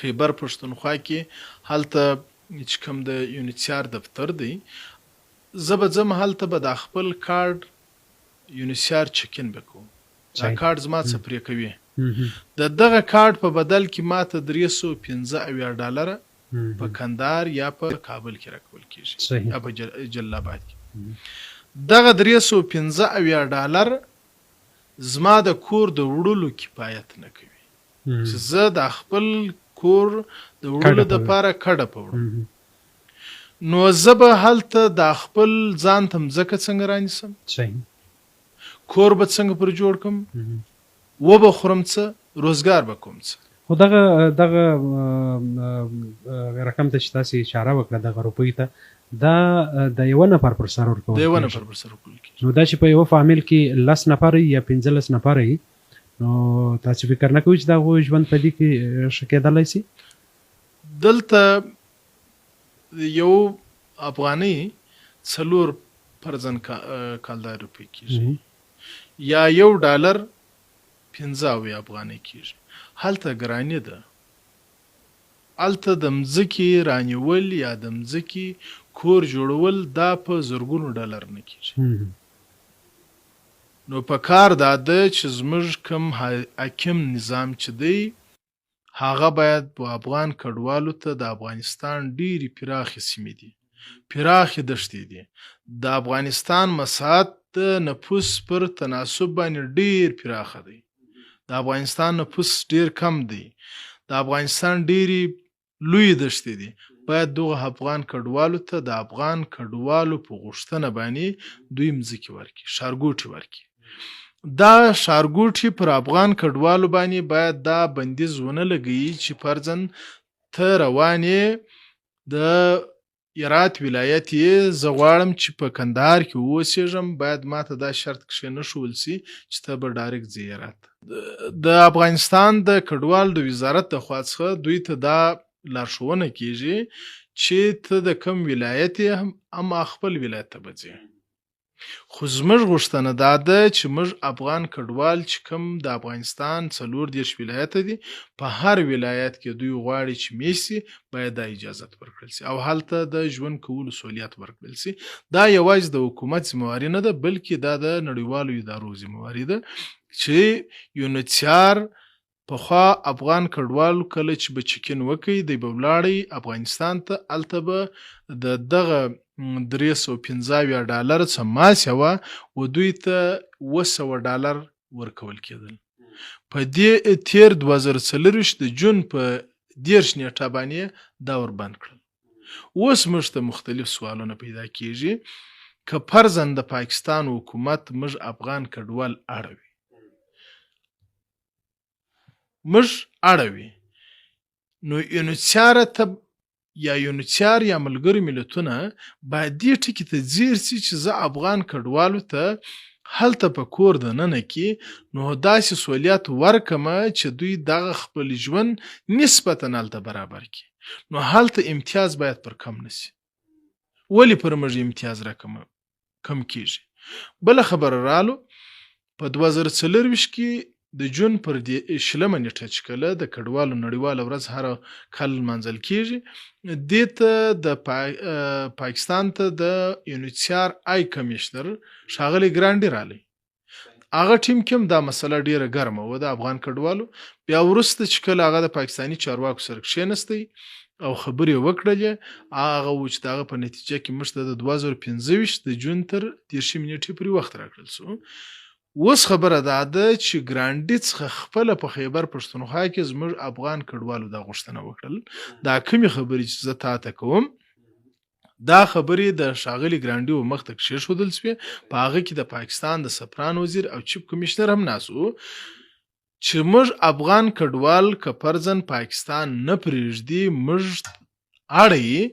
خیبر پښتونخوا کې هلته چې کوم د یونیسیار دفتر دی، زه به ځم هلته به دا خپل کارډ یونیسیار چکین به کوم. دا کارډ زما څخه پرې کوي. د دغه کارډ په بدل کې ماته 375 ډالره په کندهار یا په کابل کې راکول کیږي یا په جلال آباد کې. دغه 375 ډالر زما د کور د وړلو کفایت نه کوي چې زه د خپل کور د وړلو دپاره کډه په وړم. نو زه به هلته د خپل ځان ته مځکه څنګه رانیسم، کور به څنګه پر جوړ کړم، وبه خورم څه، روزګار به کوم څه. خو دغه دغه رقم ته چې تاسې اشاره وکړه، دغه روپۍ ته، دا د یوه نفر پر سر ورکول د یوه نفر پر سر ورکول کېږي. نو دا چې په یوه فامیل کې 10 نفره یا 15 نفره وي، نو تاسې فکر نه کوئ چې د هغوی ژوند په دې کې ښه کېدلی شي؟ دلته یو افغانۍ 4 فرضاً کالدارې روپۍ کېږي یا یو ډالر 75 افغانۍ کېږي. هلته ګراني ده، هلته د مځکې رانیول یا د مځکې کور جوړول دا په زرګونو ډالر نه کېږي. نو په کار دا ده چې زموږ کوم حاکم نظام چې دی هغه باید و افغان کډوالو ته د افغانستان ډېرې پراخې سیمې دي، پراخې دښتې دي، د افغانستان مساحت د نفوس پر تناسب باندې ډېر پراخه دی، د افغانستان نفوس ډېر کم دی، د افغانستان ډېرې لویې دښتې دي، باید دغه افغان کډوالو ته د افغان کډوالو په غوښتنه باندې دوی مځکې ورکړي، ښارګوټي ورکړي. دا ښارګوټي پر افغان کډوالو باندې باید دا بندیز ونه لګوي چې فرضاً ته روان یې د هرات ولایت یې، زه غواړم چې په کندهار کې واوسېږم، باید ماته دا شرط کښېنښول شي چې ته به ډایرکټ ځې هرات ته. د افغانستان د کډوالو د وزارت د خوا څخه دوی ته دا لارښوونه کیږي چې ته د کوم ولایت یې هم اما خپل ولایت ته به ځې. خو زموږ غوښتنه دا ده چې موږ افغان کډوال چې کوم د افغانستان 34 ولایته دي، په هر ولایت کې دوی غواړي چې میشت شي، باید دا اجازت ورکړل شي او هلته د ژوند کولو سهولیت ورکړل شي. دا یوازې د حکومت ذمه واري نه ده، بلکې دا د نړیوالو ادارو ذمه واري ده چې یونیسیار پخوا افغان کډوال کله چې به چکین وکړي، دی به ولاړی افغانستان ته، هلته به د دغه 375 ډالر څه ماسه وه و دوی ته 700 ډالر ورکول کېدل. په دې تیر 2024 د جون په 30 نیټه باندې دا ور بند کړل. اوس موږ ته مختلف سوالونه پیدا کیږي، که فرضاً د پاکستان حکومت موږ افغان کډوال اړوي، موږ اړوي، نو یونیسیار ته یا یونیسیار یا ملګرو ملتونه باید دې ټکي ته ځیر شي چې زه افغان کډوالو ته هلته په کور دننه کې نو داسې سهولیت ورکړم چې دوی دغه خپل ژوند نسبتاً هلته برابر کړي. نو هلته امتیاز باید پر کم نه شي. ولې پر موږ امتیاز راکم کم کیږي؟ بله خبره رالو په 2024 کې د جون پر 20 نیټه چې کله د کډوالو نړیواله ورځ هر کال لمانځل کیږي، دې ته د پاکستان ته د یونیسیار آی کمیشنر ښاغلی ګرانډي رالی. هغه ټیم کې هم دا مسله ډیره ګرمه وه د افغان کډوالو. بیا وروسته چې کله هغه د پاکستاني چارواکو سره کښېنستی او خبرې یې وکړلې، هغه و چې د هغه په نتیجه کې موږ ته د 2025 د جون تر 30 نیټې پورې وخت راکړل شو. اوس خبره دا ده چې ګرانډي څخه خپله په خیبر پښتونخوا کې زموږ افغان کډوالو دا غوښتنه وکړل، دا کومې خبرې چې زه تا ته کوم دا خبرې د ښاغلي ګرانډي و مخ ته کښېښودل شوې. په هغه کې د پاکستان د سفران وزیر او چیف کمشنر هم ناست وو چې موږ افغان کډوال که فرضاً پاکستان نه پرېږدي، موږ اړوي،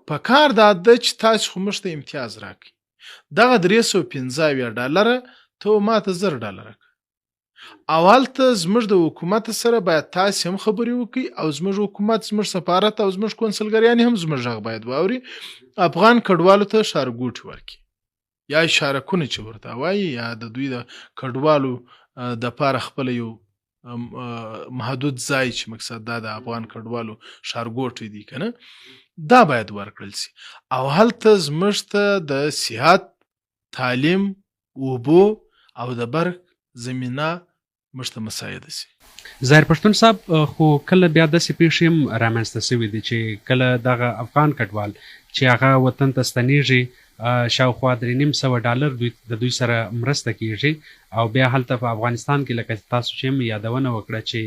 په کار دا ده چې تاسې خو موږ ته امتیاز راکړئ. دغه 375 ډالره ته و ماته 1000 ډالره کړه، او هلته زموږ د حکومت سره باید تاسې هم خبرې وکړئ او زموږ حکومت، زموږ سفارت او زموږ کونسلګریان هم زموږ غږ باید واوري، افغان کډوالو ته ښارګوټي ورکړي. یا اشارکونه چې ورته وایي، یا د دوی د کډوالو د پاره خپل یو محدود ځای چې مقصد دا د افغان کډوالو ښارګوټی دی کنه، دا باید ورکړل شي. او هلته زموږ ته د صحت، تعلیم، اوبو او د برق زمینه موږ ته مساعده شي. ظاهر پښتون صاحب، خو کله بیا داسې پېښې هم رامنځته شوې دي چې کله دغه افغان کډوال چې هغه وطن ته ستنیږي، شاوخوا 350 ډالر دوی د دوی سره مرسته کیږي، او بیا هلته په افغانستان کې لکه تاسو چې هم یادونه وکړه چې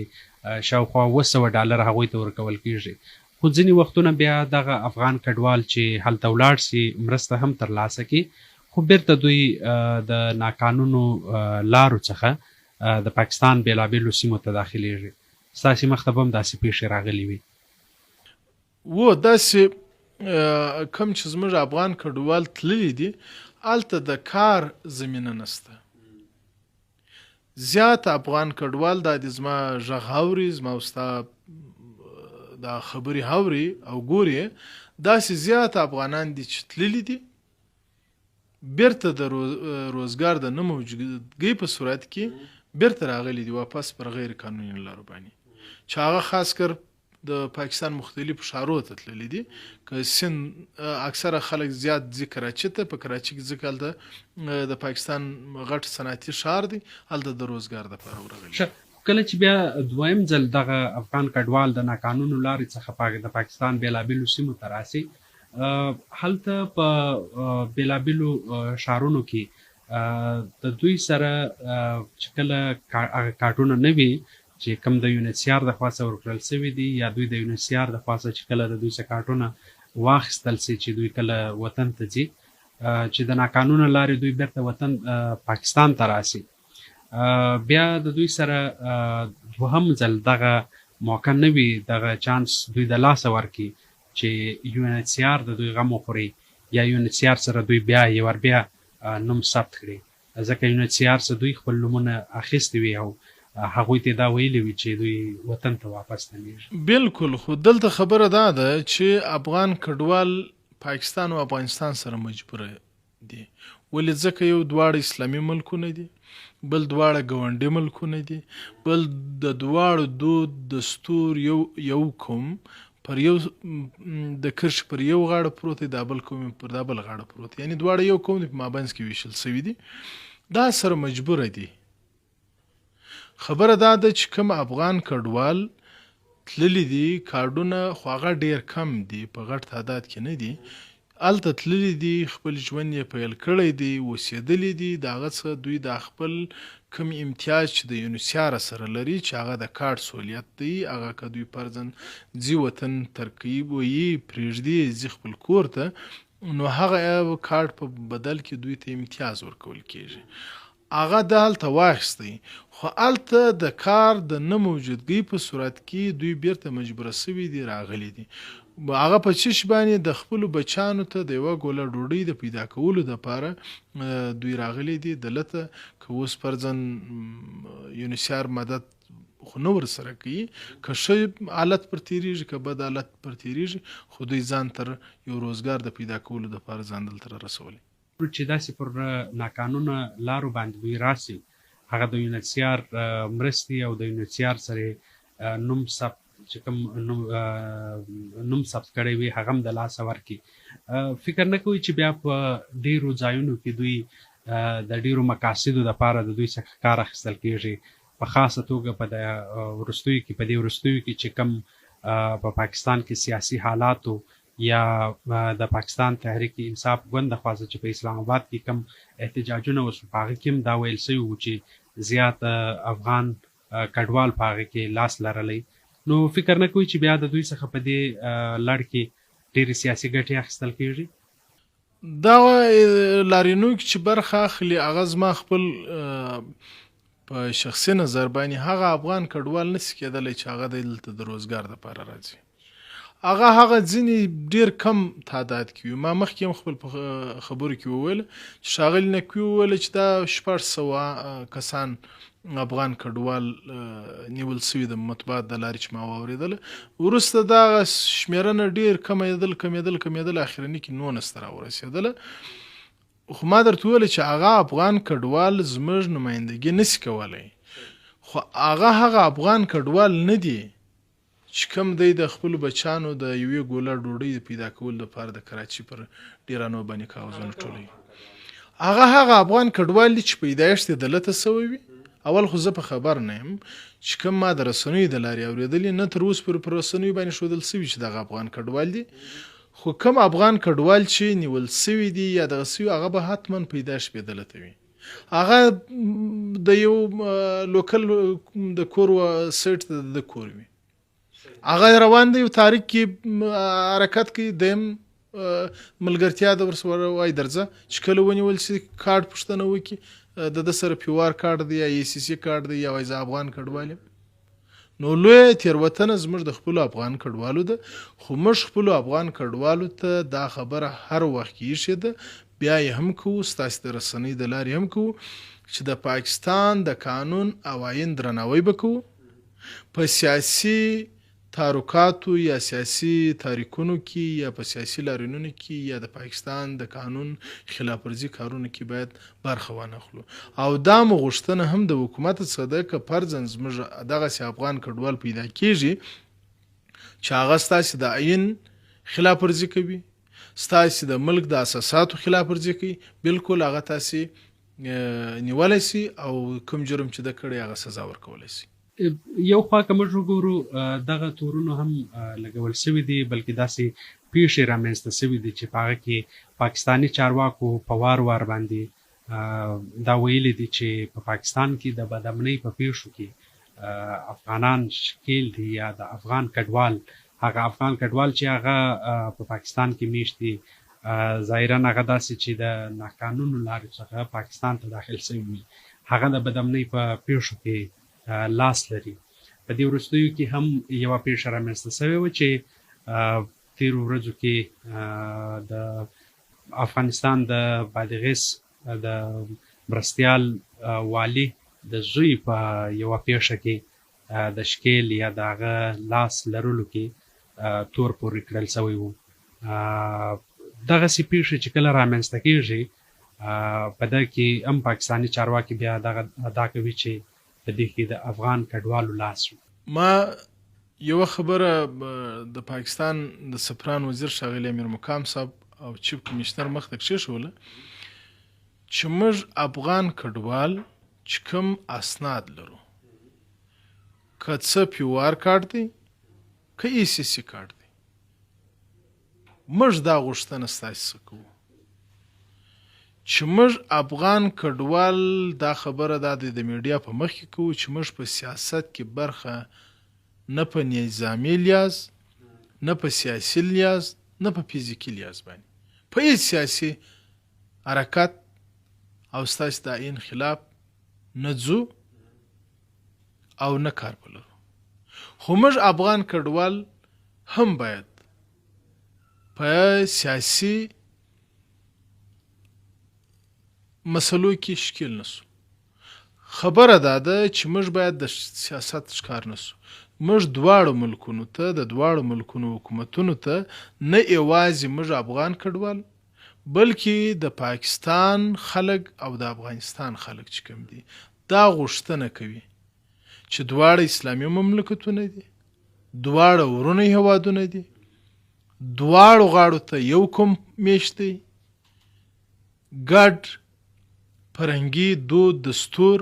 شاوخوا 700 ډالر هغوی ته ورکول کیږي. خو ځینې وختونه بیا دغه افغان کډوال چې هلته ولاړ سي مرسته هم ترلاسه کړي، خو بیرته دوی د ناقانونو لارو څخه د پاکستان بېلابېلو سیمو ته داخلېږي. ستاسې مخته به هم داسې پېښې راغلي وي؟ وو، داسې کوم چې زموږ افغان کډوال تللي دي، هلته د کار زمینه نشته. زیات افغان کډوال دا دي زما غږ اوري، زما او ستا دا خبرې اوري او ګوري، داسې زیات افغانان دي چې تللي دي، بیرته د روزګار د نه موجودګۍ په صورت کې بیرته راغلي دي واپس پر غیر قانوني لارو باندې، چې هغه خاص کر د پاکستان مختلفو ښارو ته تللي دي. که سند اکثره خلک زیات ځي کراچي ته، په کراچي کې ځکه هلته د پاکستان غټ صنعتي ښار دی، هلته د روزګار دپاره ورغلي. کله چې بیا دویم ځل دغه افغان کډوال د ناقانونو لارې څخه د پاکستان بېلابېلو سیمو ته راسي، هلته په بېلابېلو ښارونو کې د دوی سره چې کله هغه کارټونه نه وي چې کوم د یونیسیار د خوا څخه ورکړل شوي دي، یا دوی د یونیسیار د خوا څخه چې کله د دوی څخه کارټونه واخیستل سي چې دوی کله وطن ته ځي، چې د ناقانونه لارې دوی بیرته وطن پاکستان ته راسي، بیا د دوی سره دوهم ځل دغه موقع نه وي، دغه چانس دوی د لاسه ورکړي چې یو ان ایچ سي آر د دوی غم وخوري یا یو ان ایچ سي آر سره دوی بیا یو وار بیا نوم ثبت کړي، ځکه یو ان ایچ سي آر څخه دوی خپل نومونه اخیستي وي او هغوی ته دا ویلي وي چې دوی وطن ته واپس ستنیږي. بالکل، خو دلته خبره دا ده چې افغان کډوال پاکستان او افغانستان سره مجبور دي، ولې؟ ځکه یو دواړه اسلامي ملکونه دي، بل دواړه ګاونډي ملکونه دي، بل د دواړو دود دستور یو یو قوم پر یو د کرښې پر یو غاړه پروت دی، دا بل قوم پر دا بل غاړه پروت دی، یعنی دواړه یو قوم دی، په مابینځ کې ویشل شوي دي، دا سره مجبوره دي. خبره دا ده چې کوم افغان کډوال تللي دي، کارډونه خو هغه ډېر کم دي، په غټ تعداد کې نه دي، هلته تللي دي، خپل ژوند یې پیل کړی دی، اوسېدلي دي، د هغه څخه دوی دا خپل کوم امتیاز چې د یونیسیار سره لري چې هغه د کارډ سہولیت دی، هغه که دوی فرضاً ځي وطن ترکیب وي پرېږدي ځي خپل کور ته، نو هغه کارډ په بدل کې دوی ته امتیاز ورکول کېږي، هغه د هلته واخیستی، خو هلته د کار د نه موجودګۍ په صورت کې دوی بیرته مجبوره شوي دي، راغلي دي. هغه په څه شي باندې د خپلو بچیانو ته د یوه ګوله ډوډۍ د پیدا کولو دپاره دوی راغلي دي دلته. که اوس فرضاً یونیسیار مدد خو نه ورسره کوي، که ښه حالت پر تېرېږي که بد حالت پر تېرېږي، خو دوی ځان تر یو روزګار د پیدا کولو دپاره ځان دلته را رسولی. چې داسې پر ناقانونه لارو باندې دوی راسي، هغه د یونیسیار مرستې او د یونیسیار سره نوم ثبت چې کوم نوم ثبت کړی وي هغه هم د لاسه ورکړي. فکر نه کوي چې بیا په ډیرو ځایونو کې دوی د ډیرو مقاصدو دپاره د دوی څخه کار اخیستل کیږي، په خاصه توګه په وروستیو کې، په دې وروستیو کې چې کوم په پاکستان کې سیاسي حالاتو یا د پاکستان تحریک انصاف ګوند د خوا څخه چې په اسلام آباد کې کوم احتجاجونه وشول، په هغه کې هم دا ویل شوي وو چې زیات افغان کډوال په هغه کې لاس لرلی. نو فکر نه کوي چې بیا د دوی څخه په دې لړ کې ډېرې سیاسي ګټې اخیستل کیږي؟ دا لاریونو کې چې برخه اخلي هغه زما خپل په شخصي نظر باندې هغه افغان کډوال نشي کېدلی چې هغه دلته د روزګار دپاره راځي، هغه هغه ځینې ډېر کم تعداد کې وي. ما مخکې هم خپل په خبرو کې وویل چې ښاغلي نقوي وویل چې دا 600 کسان افغان کډوال نیول شوي د مطبوعات د لارې چې ما واورېدله. وروسته دغه شمېرنه ډېر کمېدل کمېدل کمېدل، اخرني کې 19 ته راورسېدله. خو ما درته وویل چې هغه افغان کډوال زموږ نمایندګي نشي کولی، خو هغه هغه افغان کډوال نه دي چې کوم دی د خپلو بچیانو د یوې ګوله ډوډۍ د پیدا کولو لپاره د کراچي پر ډیرانو باندې کاغذونه ټولوي. هغه هغه افغان کډوال دي چې پیدایښت یې دلته شوی وي. اول خو زه په خبر نه یم چې کوم ما د رسنیو د لارې اورېدلي، نه تر اوسه پورې پر رسنیو باندې ښودل شوي چې دغه افغان کډوال دي. خو کوم افغان کډوال چې نیول شوي دي یا دغه شوي، هغه به حتما پیدایښت بې دلته وي. هغه د یو لوکل د کور سیټ د کور وي، هغه روان دی، یو تاریخ کې حرکت کوي، دیم ملګرتیا د ورسره وای درځه چې کله ونیول شي کارت پوښتنه وکړي، د ده سره پیوار کارت دی یا ای سی سی کارت دی یا وای زه افغان کډوال یم. نو لویه تېروتنه زموږ د خپلو افغان کډوالو ده، خو موږ خپلو افغان کډوالو ته دا خبره هر وخت کې ایښې ده، بیا یې هم کوو، ستاسې د رسنۍ د لارې هم کوو چې د پاکستان د قانون او آیین درناوی به کوو، په سیاسي تحرکاتو یا سیاسي تحریکونو کې یا په سیاسي لاریونونو کې یا د پاکستان د قانون خلاف ورزي کارونو کې باید برخه وانخلو. او دا مو غوښتنه هم د حکومت څخه ده که فرضاً زموږ دغسې افغان کډوال پیدا کیږي چې هغه ستاسې د آیین خلاف ورزي کوي، ستاسې د ملک د اساساتو خلاف ورزي کوي، بالکل هغه تاسې نیولی شي او کوم جرم چې ده کړی هغه سزا ورکولی شي. یو خوا که موږ وګورو دغه تورونو هم لګول شوي دي، بلکې داسې پیښې رامنځته شوي دي چې په هغه کې پاکستاني چارواکو په وار وار باندې دا ویلي دي چې په پاکستان کې د بدامنۍ په پیښو کې افغانان ښکیل دي یا د افغان کډوال، هغه افغان کډوال چې هغه په پاکستان کې میشت دي، ظاهرا هغه داسې چې د ناقانونو لارو څخه پاکستان ته داخل شوي وي، هغه د بدامنۍ په پیښو کې لاس لري. په دې وروستیو کې هم یوه پیښه رامنځته شوې وه چې تیرو ورځو کې د افغانستان د بادغیس د مرستیال والي د زوی په یوه پیښه کې د ښکیل یا د هغه لاس لرلو کې تور پورې کړل شوی و. دغسې پیښې چې کله رامنځته کیږي په دغه کې هم پاکستاني چارواکي بیا دغه ادعا کوي چې په دې کې د افغان کډوالو لاس وي. ما یوه خبره د پاکستان د سفران وزیر ښاغلي امیر مقام صاحب او چیف کمشنر مخ ته کښېښوله چې موږ افغان کډوال چې کوم اسناد لرو، که څه پیوار کارت دی که ای سی سی کارت دی، موږ دا غوښتنه ستاسې څخه کوو چې موږ افغان کډوال دا خبره دا د میډیا په مخ کې کوو چې موږ په سیاست کې برخه نه په نظامي لیاز، نه په سیاسي لیاز، نه په فزیکي لیاز باندې په هیڅ سیاسي حرکت او ستاسې د آیین خلاف نه ځو او نه کار په لرو. خو موږ افغان کډوال هم باید په سیاسي مسلو کې ښکیل نه شو. خبره دا ده چې موږ باید د سیاست ښکار نه شو. موږ دواړو ملکونو ته، د دواړو ملکونو حکومتونو ته نه یوازې موږ افغان کډوال، بلکې د پاکستان خلک او د افغانستان خلک چې کوم دي دا غوښتنه کوي چې دواړه اسلامي مملکتونه دي، دواړه ورونه هیوادونه دي، دواړو غاړو ته یو کوم میشت دی، ګډ فرهنګي دود دستور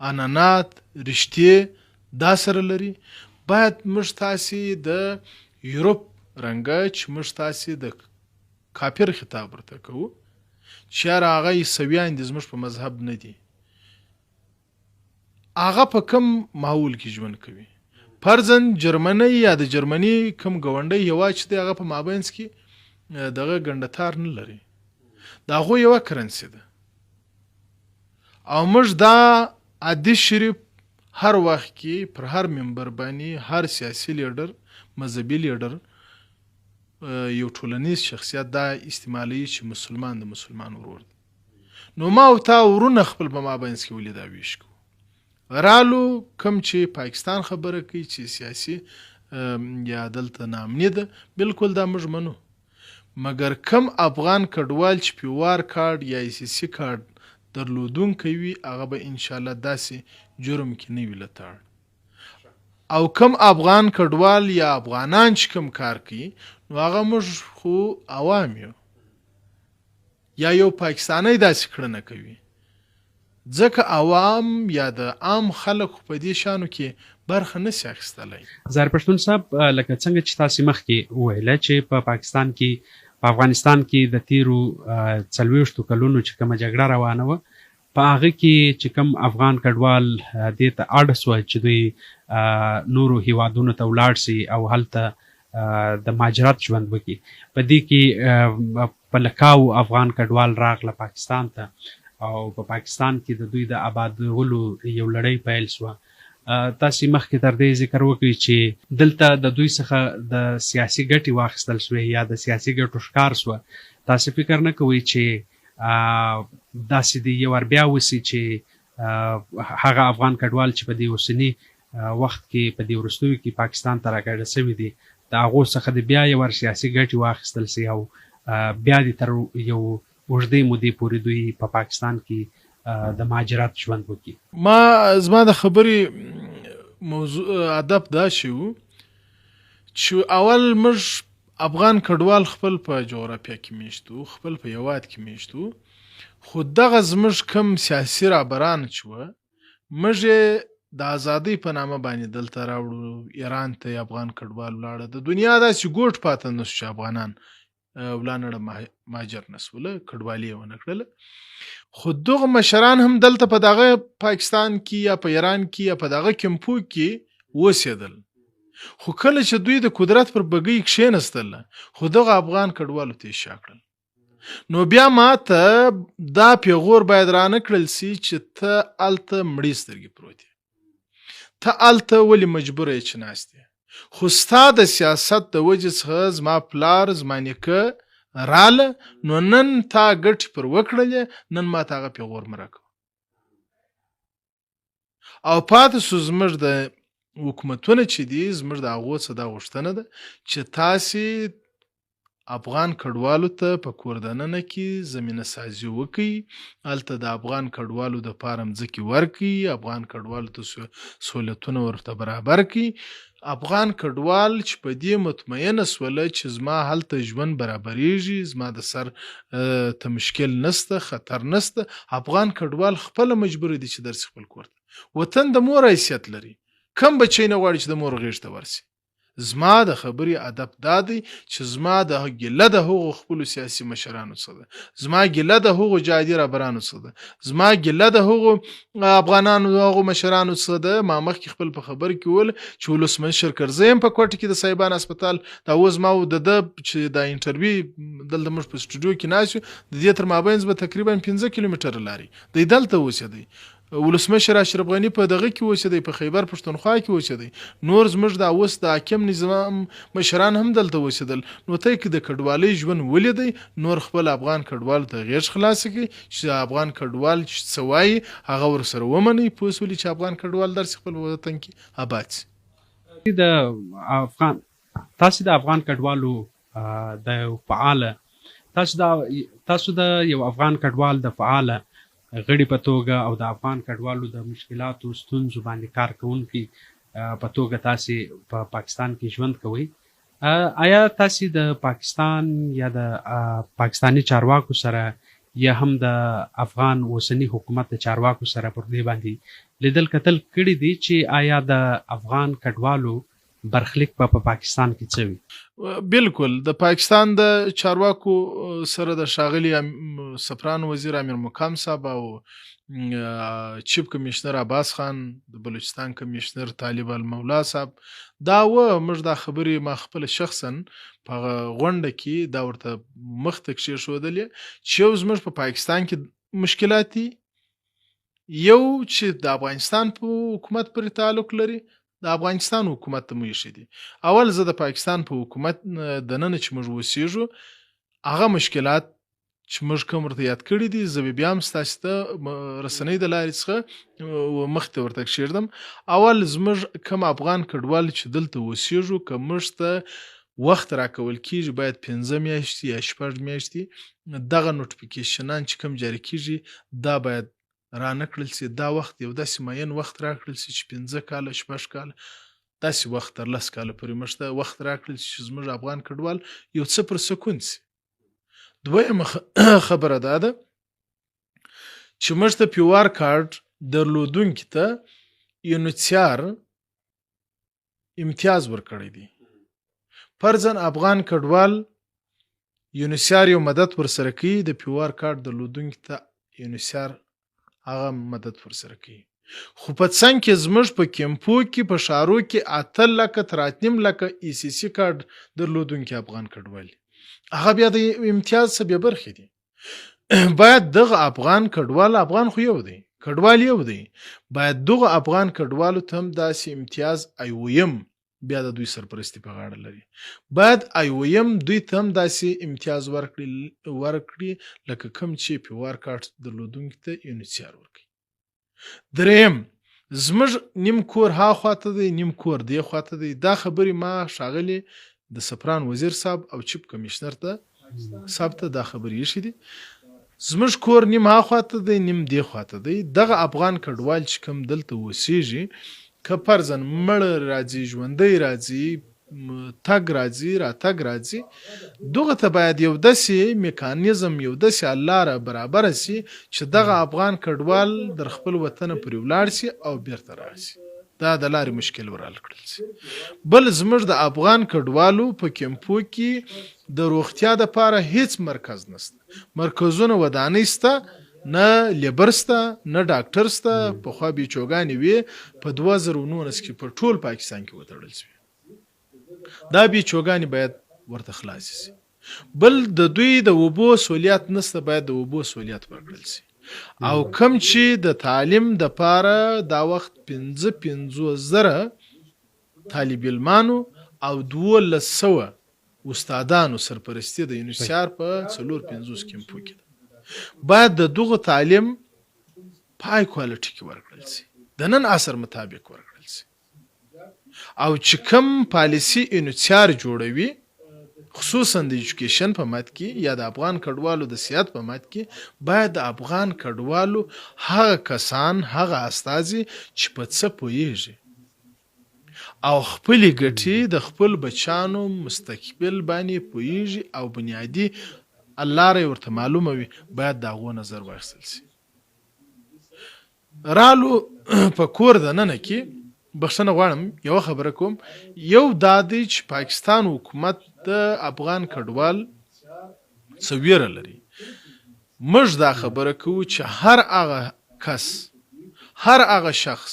عنعنات رشتې دا سره لري. باید موږ تاسې د یورپ رنګه چې موږ تاسې د کافر خطاب ورته کوو چې یاره هغه عیسویان دي زموږ په مذهب نه دي، هغه په کوم ماحول کې ژوند کوي؟ فرضاً جرمني یا د جرمني کوم ګاونډی هیواد چې دی هغه په مابینځ کې دغه ګنډتار نه لري، د هغو یوه کرنسي ده. او موږ دا حدیث شریف هر وخت کې پر هر منبر باندې هر سیاسي لیډر، مذهبي لیډر، یو ټولنیز شخصیت دا استعمالوي چې مسلمان د مسلمان ورور دی. نو ما او تا ورونه خپل په مابینځ کې ولې دا ویش کوو؟ رالو کوم چې پاکستان خبره کوي چې سیاسي یا دلته ناامني ده، بالکل دا موږ منو. مګر کوم افغان کډوال چې پیوار کارډ یا ای سي سي کارډ درلودونکی وي هغه به انشاالله داسې جرم کې نه وي لتاړ. او کوم افغان کډوال یا افغانان چې کوم کار کوي نو هغه موږ خو عوام یو یا یو پاکستانی داسې کړنه کوي، ځکه عوام یا د عام خلک خو په دې شانو کې برخه نه سي اخیستلای. ظاهر پښتون صاحب لکه څنګه چې تاسې مخکې وویل چې په پاکستان کې په افغانستان کې د تیرو څلوېښتو کلونو چې کومه جګړه روانه وه په هغه کې چې کوم افغان کډوال دې ته اړ سوه چې دوی نورو هیوادونو ته ولاړ سي او هلته د مهاجرت ژوند وکړي، په دې کې په لکاوو افغان کډوال راغله پاکستان ته او په پاکستان کې د دوی د ابادولو یو لړۍ پیل سوه. تاسې مخکې تر دې ذکر وکړ چې دلته د دوی څخه د سیاسي ګټې واخیستل سوې یا د سیاسي ګټو ښکار سوه، تاسې فکر نه کوئ چې داسې دې یو وار بیا وسي چې هغه افغان کډوال چې په دې اوسني وخت کې په دې وروستیو کې پاکستان ته راکډه سوي دي د هغو څخه دې بیا یو وار سیاسي ګټې واخیستل سي او بیا دې تر یو اوږدې مودې پورې دوی په پاکستان کې د مهاجرت ژوند وکړي؟ ما زما د خبرې موضوع هدف دا شی وو چې اول موږ افغان کډوال خپل په جغرافیا کې میشت وو، خپل په هیواد کې میشت وو، خو دغه زموږ کوم سیاسي رهبران چې وه موږ یې د ازادۍ په نامه باندې دلته راوړو، ایران ته یې افغان کډوال ولاړه، د دنیا داسې ګوټ پاته نه شو چې افغانان ولانړه مهاجر نه سوله، کډوالي یې ونه کړله. خو دغه مشران هم دلته په دغه پاکستان کې یا په ایران کې یا په دغه کمپو کې اوسېدل، خو کله چې دوی د قدرت پر بګۍ کښېنستل خو دغه افغان کډوالو ته یې شا کړل. نو بیا ما ته دا پیغور باید رانه کړل سي چې ته هلته مړې سترګې پروت یې، ته هلته ولې مجبوره یې چې ناست یې، خو ستا د سیاست د وجې څخه زما پلار زما نیکه راله، نو نن تا ګټې پر وکړلې، نن ما ته هغه پیغور مه راکوه. او پاتې سو زموږ د حکومتونه چې دي، زموږ د هغو څه دا غوښتنه ده چې تاسې افغان کډوالو ته په کور دننه کې زمینه سازي وکړئ، هلته د افغان کډوالو دپاره مځکې ورکړئ، افغان کډوالو ته سهولتونه ورته برابر کړئ. افغان کډوال چې په دې مطمئنه سوله چې زما هلته ژوند برابرېږي، زما د سر ته مشکل نشته، خطر نشته، افغان کډوال خپله مجبور دي چې درسي خپل کور ته. وطن د مور حیثیت لري، کم بچی نه غواړي چې د مور غېږ ته ورسي. زما د خبرې ادب دا دی چې زما د ګیله د هغو خپلو سیاسي مشرانو څخه ده، زما ګیله د هغو جهادي رهبرانو څخه ده، زما ګیله د هغو افغانانو هغو مشرانو څخه ده. ما مخکې خپل په خبر کې وویل چې ولسمشر کرزی هم په کوټه کې د صاحبان هسپتال دا اوس ما او د ده چې دا انټرویو دلته موږ په سټوډیو کې ناست یو، د دې تر مابینځ به تقریبا 5 کیلومتره لارې دی دلته اوسېدی. ولسمشر اشرف غني په دغه کې اوسېدی، په خیبر پښتونخوا کې اوسېدی، نور زموږ د اوس د حاکم نظام مشران هم دلته اوسېدل. نو ته که د کډوالۍ ژوند ولیدی، نور خپل افغان کډوالو ته غېږ خلاصه کړئ چې افغان کډوال چې څه وايي هغه ورسره ومنئ، پوه شولې چې افغان کډوال درسې خپل وطن کې اباد شي. د افغان تاسې د افغان کډوالو د یو فعال تاسو د تاسو د یو افغان کډوال د فعال غړي په توګه او د افغان کډوالو د مشکلاتو ستونزو باندې کار کوونکي په توګه تاسو په پاکستان کې ژوند کوئ. آیا تاسو د پاکستان یا د پاکستاني چارواکو سره یا هم د افغان اوسني حکومت د چارواکو سره پر دې باندې لیدل کتل کړي دي چې آیا د افغان کډوالو برخلیک به په پاکستان کې څه وي؟ بالکل، د پاکستان د چارواکو سره د ښاغلي سفران وزیر امیر مقام صاحب او چیف کمشنر عباس خان، د بلوچستان کمشنر طالب المولا صاحب دا و موږ دا خبرې ما خپل شخصا په هغه غونډه کې دا ورته مخ ته کښېښودلې چې یو زموږ په پاکستان کې مشکلات دي، یو چې د افغانستان په حکومت پورې تعلق لري، د افغانستان حکومت ته مو ایښي دي. اول زه د پاکستان په حکومت دننه چې موږ اوسېږو هغه مشکلات چې موږ کوم ورته یاد کړي دي، زه به بیا هم ستاسې ته رسنۍ د لارې څخه مخ ته ورته کښېږدم. اول زموږ کوم افغان کډوال چې دلته اوسېږو، که موږ ته وخت راکول کیږي، باید 5 میاشتې یا 6 میاشتې دغه نوټیفیکیشنان چې کوم جاري کیږي دا باید را نه کړل شي. دا وخت یو داسې معین وخت راکړل شي چې 5 کاله 6 کاله داسې وخت تر 10 کاله پورې موږ ته وخت راکړل شي چې زموږ افغان کډوال یو څه پر سکون شي. دویمه خبره دا ده چې موږ ته پیوار کارت درلودونکي ته یونیسیار امتیاز ورکړی دی. فرضاً افغان کډوال یونیسیار یو مدد ورسره کوي، د پیوار کارت درلودونکي ته یونیسیار هغه مدد ورسره کوي، خو په څنګ کې زموږ په کیمپو کې په ښارو کې 8 لکه تر 8.5 لکه ای سي سي کارت درلودونکي افغان کډوال هغه بیا د امتیاز څخه بې برخې دي. باید دغه افغان کډوال، افغان خو یو دی، کډوال یو دی، باید دغه افغان کډوالو ته هم داسې امتیاز آی او ایم بیا د دوی سرپرستي په غاړه لري، باید آی او ایم دوی ته هم داسې امتیاز ورکړي لکه کوم چې پیوار کارت درلودونکي ته یونیسیار ورکوي. دریم، زموږ نیم کور ها خواته دی، نیم کور دې خواته دی. دا خبرې ما ښاغلي د سفران وزیر صاحب او چیف کمشنر ته صاحب ته دا خبرې ایښې دي. زموږ کور نیم ها خواته دی، نیم دې خواته دی. دغه افغان کډوال چې کوم دلته اوسیږي، که فرضاً مړ راځي، ژوندی راځي، تګ راځي، راتګ راځي، دغه ته باید یو داسې میکانیزم، یو داسې لاره برابره شي چې دغه افغان کډوال در خپل وطن پورې ولاړ شي او بیرته راشي. دا د لارې مشکل ورحل کړل شي. بل، زموږ د افغان کډوالو په کیمپو کې د روغتیا دپاره هیڅ مرکز نشته. مرکزونه ودانۍ شته، نه لیبر شته، نه ډاکټر شته. پخوا بیچوګانې وې، په 2019 کې په ټول پاکستان کې وتړل شوې. دا بیچوګانې باید ورته خلاصې شي. بل، د دوی د اوبو سہولیات نشته، باید د اوبو سہولیات ورکړل شي. او کم چې د تعلیم د پاره دا وخت 55 زره طالب علمانو او 1200 استادانو سرپرستي د یونیسیار په 54 کیمپو کې ده، باید د دغه تعلیم په های کوالټي کې ورکړل شي، د نن عصر مطابق ورکړل شي. او چې کوم پالیسي یونیسیار جوړوي، خصوصا د ایجوکیشن په مد کې یا د افغان کډوالو د صحت په مد کې، باید د افغان کډوالو هغه کسان، هغه استازي چې په څه پوهیږي او خپلې ګټې د خپل بچانو مستقبل باندې پوهیږي او بنیادي لاره یې ورته معلومه وي، باید د هغو نظر واخیستل شي. رالو په کور دننه کې، بخښنه غواړم یوه خبره کوم، یو دا دی چې پاکستان حکومت د افغان کډوال څه ویره لري. موږ دا خبره کوو چې هر هغه کس، هر هغه شخص،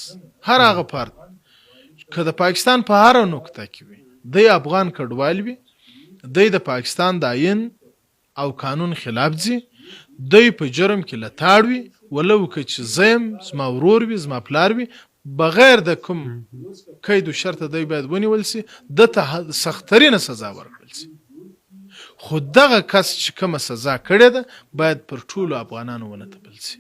هر هغه فرد که د پاکستان په هره نقطه کې وي، دی افغان کډوال وي، دی د پاکستان د آئین او قانون خلاف ځي، دی په جرم کې لتاړ وي، ولو که چې زه یم، زما ورور وي، زما پلار وي، بغیر د کوم قید و شرطه دی باید ونیول شي، ده ته سخترینه سزا ورکړل شي. خو دغه کس چې کومه سزا کړې ده باید پر ټولو افغانانو ونه تپل شي.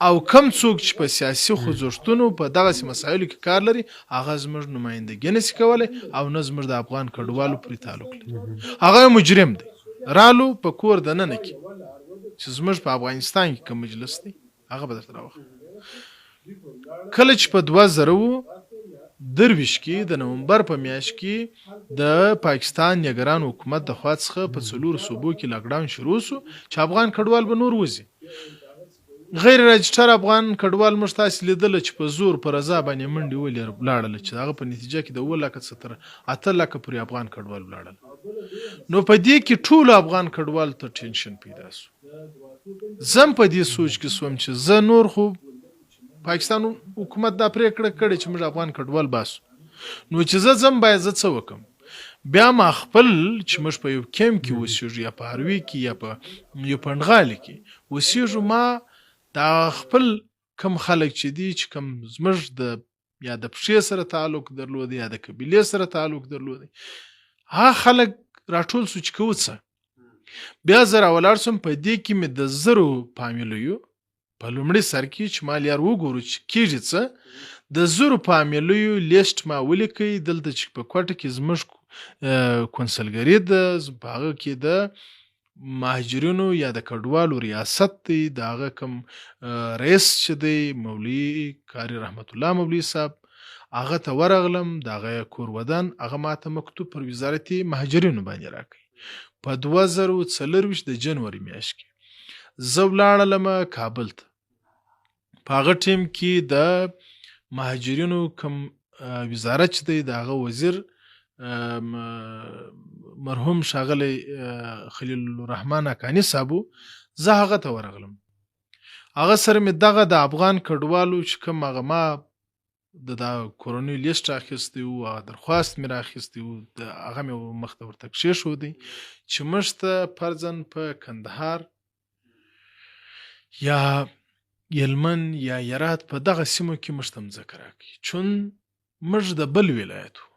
او کم څوک چې په سیاسي خوځښتونو په دغسې مسایلو کې کار لري، هغه زموږ نمایندګي نشي کولی او نه زموږ د افغان کډوالو پورې تعلق لري، هغه مجرم دی. رالو په کور دننه کې چې زموږ په افغانستان کې کوم مجلس دی، هغه به درته راوخم. کله چې په 2023 کې د نومبر په میاشت کې د پاکستان نګران حکومت د خوا څخه په 4 صوبو کې لاک ډاون شروع شو چې افغان کډوال به نور وځي، غیر راجسټر افغان کډوال موږ تاسې لیدله چې په زور په رضا باندې منډې ولې ولاړله، چې هغه په نتیجه کې د 7 لکه څخه تر 8 لکه پورې افغان کډوال ولاړل. نو په دې کې ټولو افغان کډوالو ته ټینشن پیدا شو. زه هم په دې سوچ کې شوم چې زه نور خو پاکستان حکومت دا پرېکړه کړې چې موږ افغان کډوال باسو، نو چې زه ځم باید زه څه وکم؟ بیا ما خپل چې موږ په یو کیمپ کې اوسېږو، یا په هروي کې یا په یو پنډغالي کې اوسېږو، ما دا خپل کم خلک چې دي، چې کم زموږ د یا د پښې سره تعلق درلود یا د قبیلې سره تعلق درلود، هغه خلک راټول سو چې کوو څه. بیا زه راولاړ شوم، په دې کې مې د 1000 فامیلیو په لومړي سر کې چې ما لیار وګورو چې کېږي څه، د 1000 فامیلیو لیست ما ولیکئ. دلته چې په کوټه کې زموږ کونسلګري ده، په هغه کې د مهاجرینو یا د کډوالو ریاست دی، د هغه کوم رئیس چې دی مولوي قاري رحمت الله مولوي صاحب، هغه ته ورغلم، د هغه کور ودان، هغه ماته مکتوب پر وزارت مهاجرینو باندې راکړ. په 2024 د جنوري میاشت کې زه ولاړلم کابل ته. په هغه ټیم کې د مهاجرینو کوم وزارت چې دی د هغه وزیر مرحوم ښاغلی خلیل الرحمن حقاني صاحب، زه هغه ته ورغلم. هغه سره مې دغه د افغان کډوالو چې کوم هغه ما د دا کورنۍ لیست راخیستی و، هغه درخواست مې راخیستی و، د هغه مې مخته ورته کښېښودی چې موږ ته فرضاً په کندهار یا یلمن یا هرات په دغه سیمو کې موږ ته مځکه راکړي، چون موږ د بل ولایت وو.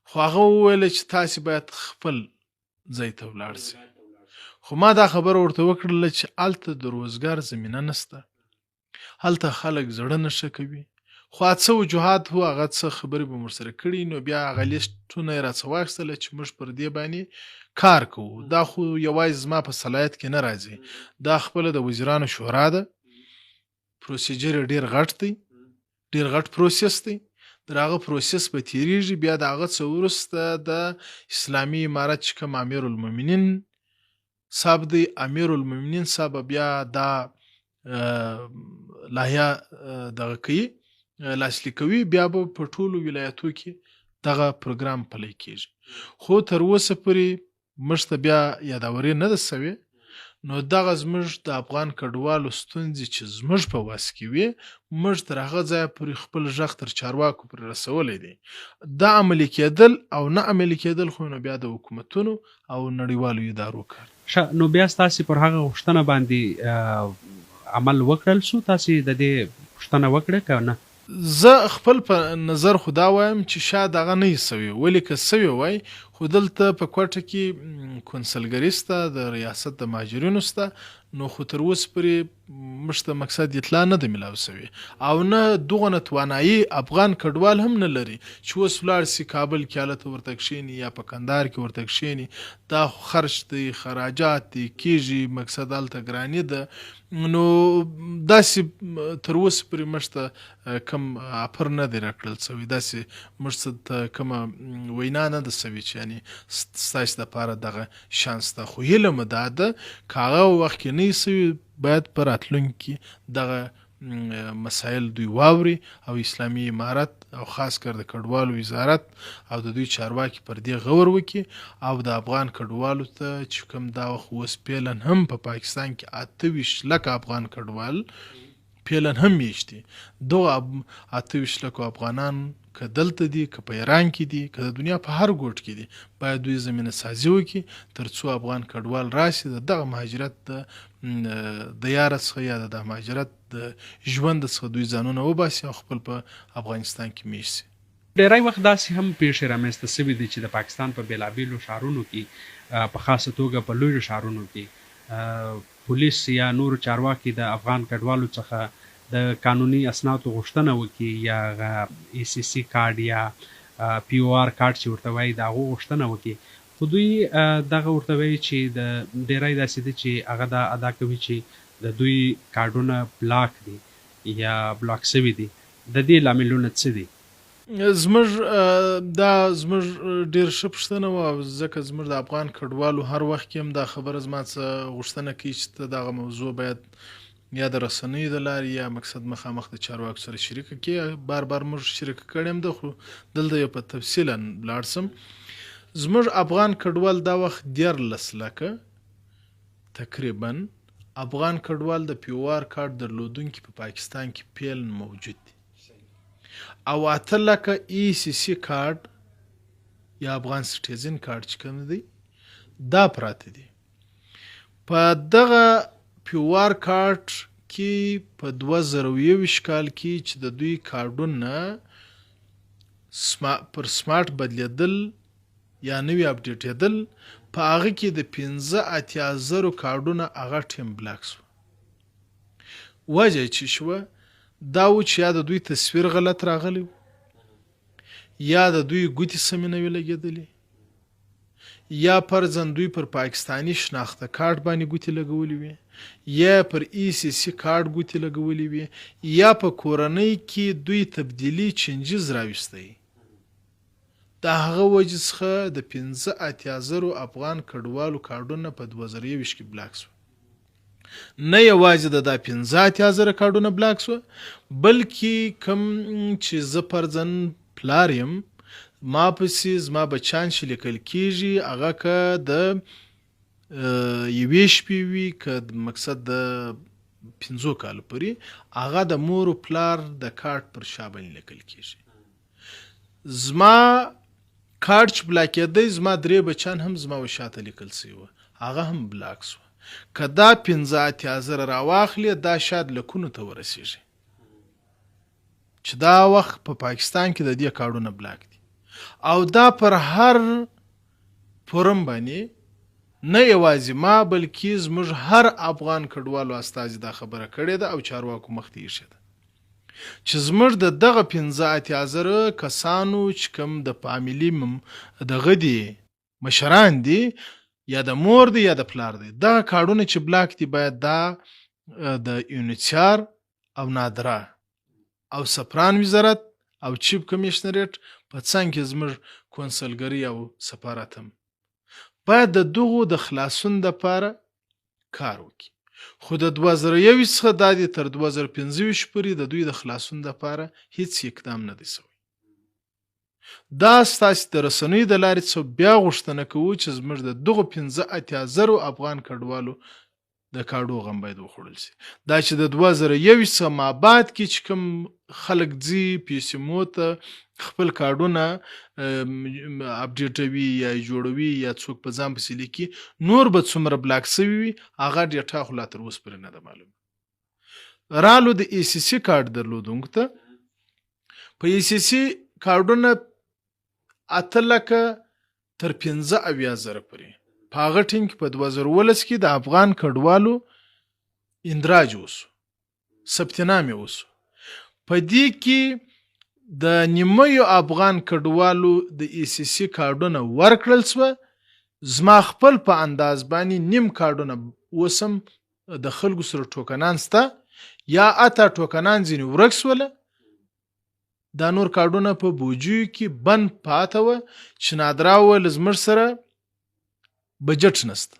خو هغه وویل چې تاسې باید خپل ځای ته ولاړ شئ. خو ما دا خبره ورته وکړله چې هلته د روزګار زمینه نشته، هلته خلک زړه نه ښه کوي. خو څه وجوهات وو، هغه څه خبرې به مو ورسره کړي، نو بیا هغه لیستونه یې راڅخه واخیستله چې موږ پر دې باندې کار کوو. دا خو یوازې زما په صلاحیت کې نه راځي، دا خپله د وزیرانو شورا ده، پروسیجر یې ډېر غټ دی، ډېر غټ پروسس دی، تر هغه پروسس به تېرېږي. بیا د هغه څه وروسته د اسلامي امارت چې کوم امیر المؤمنین صاحب دی، امیر المؤمنین صاحب بیا دا لایحه دغه کوي، لاسلیکوي، بیا به په ټولو ولایتو کې دغه پروګرام پلی کیږي. خو تر اوسه پورې موږ ته بیا یادوري نه ده سوې. نو دغه زموږ د افغان کډوالو ستونزې چې زموږ په وس کې وي، موږ تر هغه ځایه پورې خپل غږ تر چارواکو پورې رسولی دی. دا عملي کېدل او نه عملي کېدل خو نو بیا د حکومتونو او نړیوالو ادارو کار. ښه، نو بیا ستاسې پر هغه غوښتنه باندې عمل وکړل شو؟ تاسې د دې پوښتنه وکړه که نه؟ زه خپل په نظر خو دا وایم چې شاید هغه نه وي شوې، ولې که شوې وای خو دلته په کوټه کې کونسلګري شته، د ریاست د مهاجرینو شته، نو خو تر اوسه پورې موږ ته مقصد اطلاع نه ده ملاو شوې او نه دغونه توانایي افغان کډوال هم نه لري چې اوس ولاړ شي کابل کې هلته ورته کښېني یا په کندهار کې ورته کښېني. دا خو خرچ دی، خراجات دی، کېږي، مقصد هلته ګراني ده. نو داسې تر اوسه پورې موږ ته کوم اپر نه دی راکړل شوی، داسې موږ ته کومه وینا نه ده شوې چې یعنې ستاسې دپاره دغه شان شته. خو هیله مو دا ده که هغه وخت کې نه شوي، باید په راتلونکي کې دغه مسایل دوی واوري او اسلامي امارت او خاص کر د کډوالو وزارت او د دوی چارواکي پر دې غور وکړي او د افغان کډوالو ته چې کوم دا وخت اوس فعلا هم په پاکستان کې 28 لکه افغان کډوال فعلا هم میشت دي، دغه 28 لکو افغانان که دلته دي، که په ایران کې دي، که د دنیا په هر ګوټ کې دي، باید دوی زمینه سازي وکړي تر څو افغان کډوال راشي د دغه مهاجرت د یاره څخه یا د مهاجرت د ژوند څخه دوی ځانونه وباسي او خپل په افغانستان کې میشت شي. ډېری وخت داسې هم پېښې رامنځته شوې دي چې د پاکستان په بېلابېلو ښارونو کې په خاصه توګه په لویو ښارونو کې پولیس یا نور چارواکي د افغان کډوالو څخه د قانوني اسنادو غوښتنه وکړي یا هغه ای سي سي کارډ یا پي او آر کارډ چې ورته وایي د هغو غوښتنه وکړي، خو دوی دغه ورته وایي چې د ډېری داسې دي چې هغه دا ادا کوي چې د دوی کارډونه بلاک دي یا بلاک شوي دي، د دې لاملونه څه دي؟ زموږ دا زموږ ډېر ښه پوښتنه وه، ځکه زموږ د افغان کډوالو هر وخت کې هم دا خبره زما څه غوښتنه کوي چې ته دغه موضوع باید یا د رسنیو د لارې یا مقصد مخامخ د چارواکو سره شریکه کړي. بار بار موږ شریکه کړې هم ده، خو دلته یو په تفصیلا لاړ شم. زموږ افغان کډوال دا وخت 13 لکه تقریبا افغان کډوال د پي او آر کارت درلودونکي په پاکستان کې فعلا موجود دي او 8 لکه ای سي سي کارت یا افغان سټیزن کارت چې کوم دی دا پراته دي. په دغه پي او آر کارت کې په 2021 کال کې چې د دوی کارډونه پر سمارټ بدلېدل یا نوي اپډیټېدل، په هغه کې د 85,000 کارډونه هغه ټیم بلاک شو. وجه چې شوه دا و چې یا د دوی تصویر غلط راغلی و، یا د دوی ګوتې سمې نه وي لګېدلې، یا فرضاً دوی پر پاکستاني شناخته کارت باندې ګوتې لګولې وي، یا پر ای سي سي کارت ګوتې لګولې وي، یا په کورنۍ کې دوی تبدیلي چینجز راوستی. د هغه وجې څخه د 85 زرو افغان کډوالو کارډونه په 2021 کې بلاک شوه. نه یوازې د دا 85 زره کارډونه بلاک شوه، بلکې کوم چې زه فرضاً پلار یم، ما پسې زما بچیان چې لیکل کیږي، هغه که د یوې شپې وي که مقصد د 5 کالو پورې، هغه د مور و پلار د کارت پر شا باندې لیکل کیږي. زما کارت چې بلاک کېدی، زما 3 بچیان هم زما و شاته لیکل شوي وه، هغه هم بلاک شوه. که دا 85 زره راواخلې، دا شاید لکونو ته ورسیږي چې دا وخت په پاکستان کې د دې کارډونه بلاک دي. او دا پر هر فورم باندې نه یوازې ما، بلکې زموږ هر افغان کډوالو استازي دا خبره کړې ده او چارواکو مخ ته ایښې ده چې زموږ د دغه 85 زره کسانو چې کوم د فامیلي دغه دي، مشران دي، یا د مور دی یا د پلار دی، دغه کارډونه چې بلاک دي، باید دا د یونیچار او نادرا او سفران وزارت او چیف کمیشنریټ په څنګ کې زموږ کونسلګري او سفارت هم باید د دغو د خلاصون دپاره کار وکړي. خو د 2021 څخه دا دی تر 2025 پورې د دوی د خلاصون دپاره هیڅ اقدام نه دی شوی. دا ستاسې د رسنیو د لارې څخه بیا غوښتنه کوو چې زموږ د دغو 85 زرو افغان کډوالو د کارډو غم باید وخوړل شي. دا چې د 2021 څخه مابعد کې چې کوم خلک ځي پیسیمو ته خپل کارډونه اپډیټوي یا جوړوي یا څوک په ځان پسې لیکي، نور به څومره بلاک شوي وي، هغه ډیټا خو لا تر اوسه پورې نه ده معلومه. رالو د ای سي سي کارت درلودونکو ته، په ای سي سي کارډونه 8 لکه تر 75 زره پورې په هغه ټیم کې په 2017 کې د افغان کډوالو اندراج وسو، ثبت نام یې وسو. په دې کې د نیمیو افغان کډوالو د ای سي سي کارډونه ورکړل سوه. زما خپل په انداز باندې نیم کارډونه اوس هم د خلکو سره ټوکنان سته، یا اته ټوکنان ځینې ورک سوله. دا نور کارډونه په بوجیو کې بند پاته وه چې نادرا وویل زموږ سره بجټ نشته.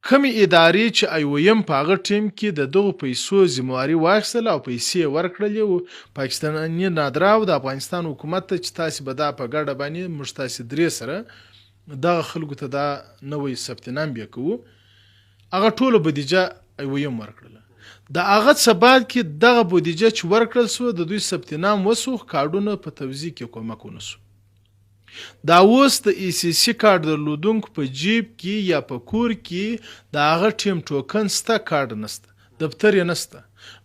کومې ادارې چې آی او ایم په هغه ټیم کې د دغو پیسو ذمهواري واخیستله او پیسې یې ورکړلې و پاکستاني نادرا او د افغانستان حکومت ته چې تاسې به دا په ګډه باندې موږ تاسې درې سره دغه خلکو ته دا نوی ثبت نام بیا کوو، هغه ټوله بودیجه آی او ایم ورکړله. د هغه څه بعد کې دغه بودیجه چې ورکړل سوه، د دوی ثبت نام وسو، کارډونه په توزیع کې کومک ونه سو. دا اوس د ای سي سي کارت درلودونکو په جیب کې یا په کور کې د هغه ټیم ټوکن سته، کارت نسته، دفتر یې نسته.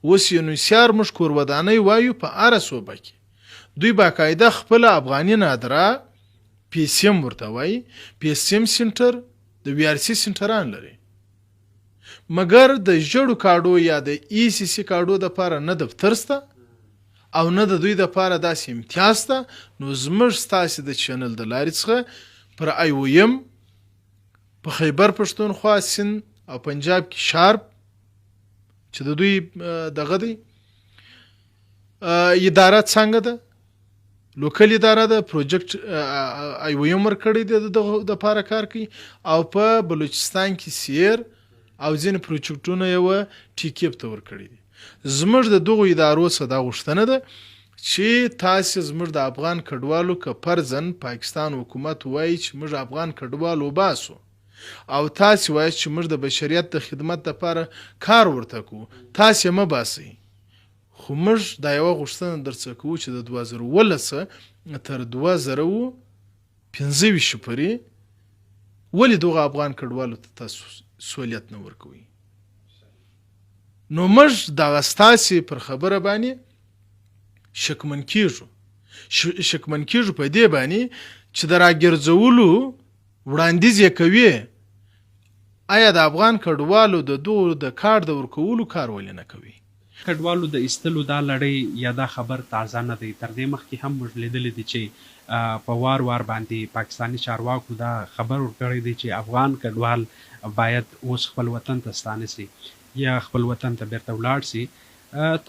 اوس یونیسیار موږ کور ودانۍ وایو په هره صوبه کې دوی باقاعده خپله افغاني نادرا پی سي ام ورته وایي، پی سي ام سنټر د وی ار سي سنټران لري، مګر د ژړو کارډو یا د ای سي سي کارډو دپاره نه دفتر سته او نه د دوی دپاره داسې امتیاز سته. نو زموږ ستاسې د چینل د لارې څخه پر آی او ایم په خیبر پښتونخوا، سند او پنجاب کې شارپ چې د دوی دغه دی اداره څنګه ده، لوکل اداره ده، پروجیکټ آی او ایم ورکړی دی د دغه دپاره کار کوي، او په بلوچستان کې سیر او ځینې پروجیکټونه یې وه ټي کیپ ته ورکړي دي. زموږ د دغو ادارو څخه دا غوښتنه ده چې تاسې زموږ د افغان کډوالو که فرضاً پاکستان حکومت وایي چې موږ افغان کډوال وباسو او تاسې وایئ چې موږ د بشریت د خدمت دپاره کار ورته کوو، تاسې مه باسئ، خو موږ دا یوه غوښتنه درڅخه کوو چې د 2017 تر 2025 پورې ولې دغه افغان کډوالو ته تاسو سهولیت نه ورکوئ؟ نو موږ دغه ستاسې پر خبره باندې شکمن کیږو، شکمن کیږو په دې باندې چې د راګرځولو وړاندیز یې کوي، آیا د افغان کډوالو د دغو د کارت د ورکولو کار ولې نه کوي؟ کډوالو د ایستلو دا لړۍ یا دا خبر تازه نه دی، تر دې مخکې هم موږ لیدلي دي چې په وار وار باندې پاکستاني چارواکو دا خبر ورکړی دی چې افغان کډوال باید اوس خپل وطن ته ستانه شي یا خپل وطن ته بیرته ولاړ شي.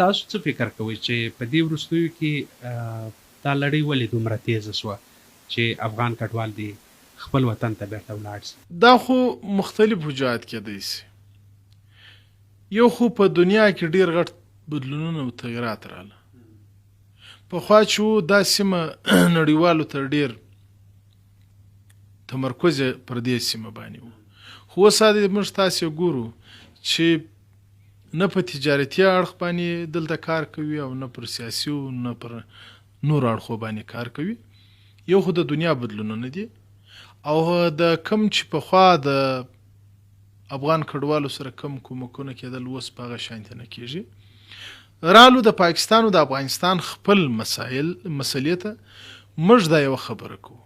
تاسو څه فکر کوئ چې په دې وروستیو کې دا لړۍ ولې دومره تیزه شوه چې افغان کډوال دې خپل وطن ته بیرته ولاړ شي؟ دا خو مختلف وجوهات کېدای شي. یو خو په دنیا کې ډیر غټ بدلونونه او تغیرات رااله. پخوا چې وو دا سیمه نړیوالو ته ډیر تمرکز یې پر دې سیمه باندې وو، خو اوس موږ تاسې ګورو چې نه په تجارتي اړخ باندې دلته کار کوي او نه پر سیاسي او نه پر نورو اړخو باندې کار کوي. یو خو د دنیا بدلونونه دي او د کم چې پخوا د افغان کډوالو سره کم کومکونه کېدل اوس په هغه شانتې نه کېږي. رالو د پاکستان او د افغانستان خپل مسایل مسلې ته موږ دا یوه خبره کوو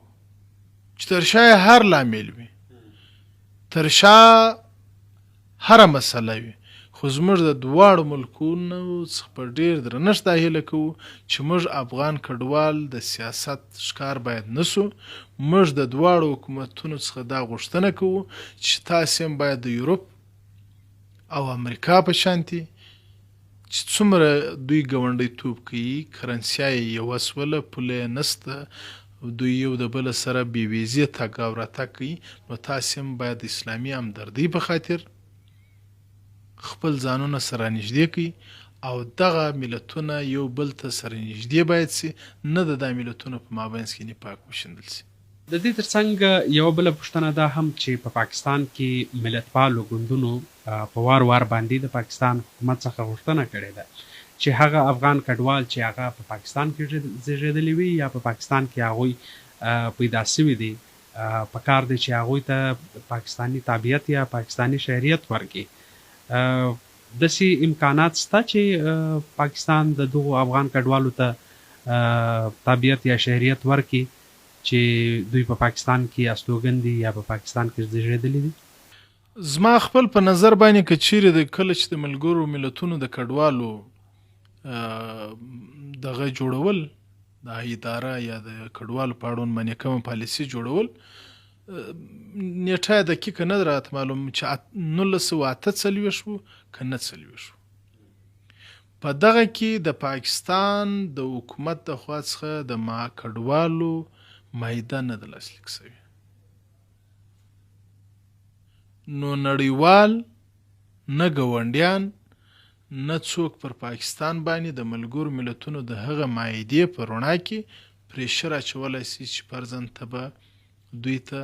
چې تر شا یې هر لامل وي، تر شا هره مسله وي، خو زموږ د دواړو ملکونو څخه په ډېر درنښت دا هیله کوو چې موږ افغان کډوال د سیاست ښکار باید نه شو. موږ د دواړو حکومتونو څخه دا غوښتنه کوو چې تاسې هم باید د یورپ او امریکا په شانتې چې څومره دوی ګاونډیتوب کوي، کرنسیا یې یوه سوله، پوله یې نشته، دوی یو د بله سره بې ویزې تګ او راتګ کوي، نو تاسې هم باید د اسلامي همدردۍ په خاطر خپل ځانونه سره نږدې کړئ او دغه ملتونه یو بل ته سره نږدې باید شي، نه د دا ملتونو په مابینځ کې نفاق وشیندل شي. د دې ترڅنګ یوه بله پوښتنه دا هم چې په پاکستان کې ملتپالو ګوندونو په وار وار باندې د پاکستان حکومت څخه غوښتنه کړې ده چې هغه افغان کډوال چې هغه په پاکستان کې زیږیدلي وي یا په پاکستان کې هغوی پیدا شوي دي، په کار دی چې هغوی ته پاکستاني تابعیت یا پاکستاني شهریت ورکړي. داسې امکانات شته چې پاکستان د دغو افغان کډوالو ته تابعیت یا شهریت ورکړي چې دوی په پاکستان کې استوګن دي یا په پاکستان کې زیږیدلي دي؟ زما خپل په نظر باندې که چیرې د کله چې د ملګرو ملتونو د کډوالو دغه جوړول، د اداره یا د کډوالو په اړوند باندې کومه پالیسي جوړول، نیټه یې دقیقه نه ده راته معلوم چې 1948 وو که نه 40 وو. په دغه کې د پاکستان د حکومت د خوا څخه د ما کډوالو معاهده نه ده لاسلیک شوې. نو نړیوال نه ګاونډیان نه څوک پر پاکستان باندې د ملګرو ملتونو د هغه معاهدې په رڼا کې پریشر اچولی شي چې فرضاً ته به دوی ته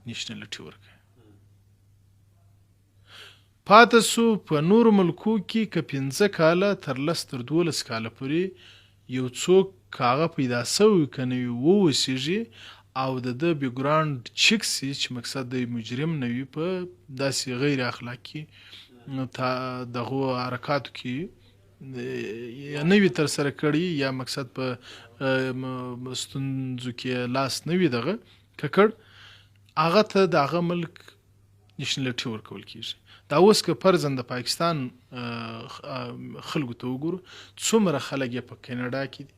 نیشنلټي ورکوي. پاتې سو په نورو ملکو کې که 5 کاله تر 10 تر 12 کاله پورې یو څوک که هغه پیدا سوی که نه وي واوسېږي او د ده بیکګراوند چک سي چې مقصد دی مجرم نه وي، په داسې غیر اخلاقي دغو حرکاتو کې یا نه وي ترسره کړي یا مقصد په ستونزو کې لاس نه وي دغه ککړ، هغه ته د هغه ملک نیشنلټي ورکول کیږي. دا اوس که فرضاً د پاکستان خلکو ته وګورو، څومره خلک یې په کینیډا کې دي،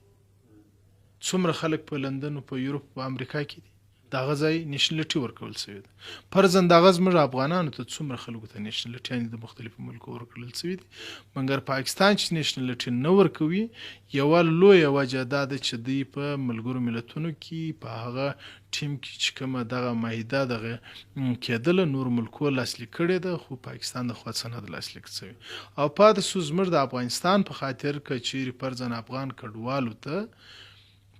څومره خلک په لندن، په یورپ، په امریکا کې دي، د هغه ځای نیشنلټي ورکول شوې ده. فرضاً د هغه زموږ افغانانو ته څومره خلکو ته نیشنلټیانې د مختلفو ملکو ورکړل شوې دي، مګر پاکستان چې نیشنلټي نه ورکوي، یوه لویه وجه دا ده چې دوی په ملګرو ملتونو کې په هغه ټیم کې چې کومه دغه معاهده دغه کېدله نور ملکو لاسلیک کړې ده، خو پاکستان د خوا څه نه ده لاسلیک شوې. او پاتې شو زموږ د افغانستان په خاطر که چیرې فرضاً افغان کډوالو ته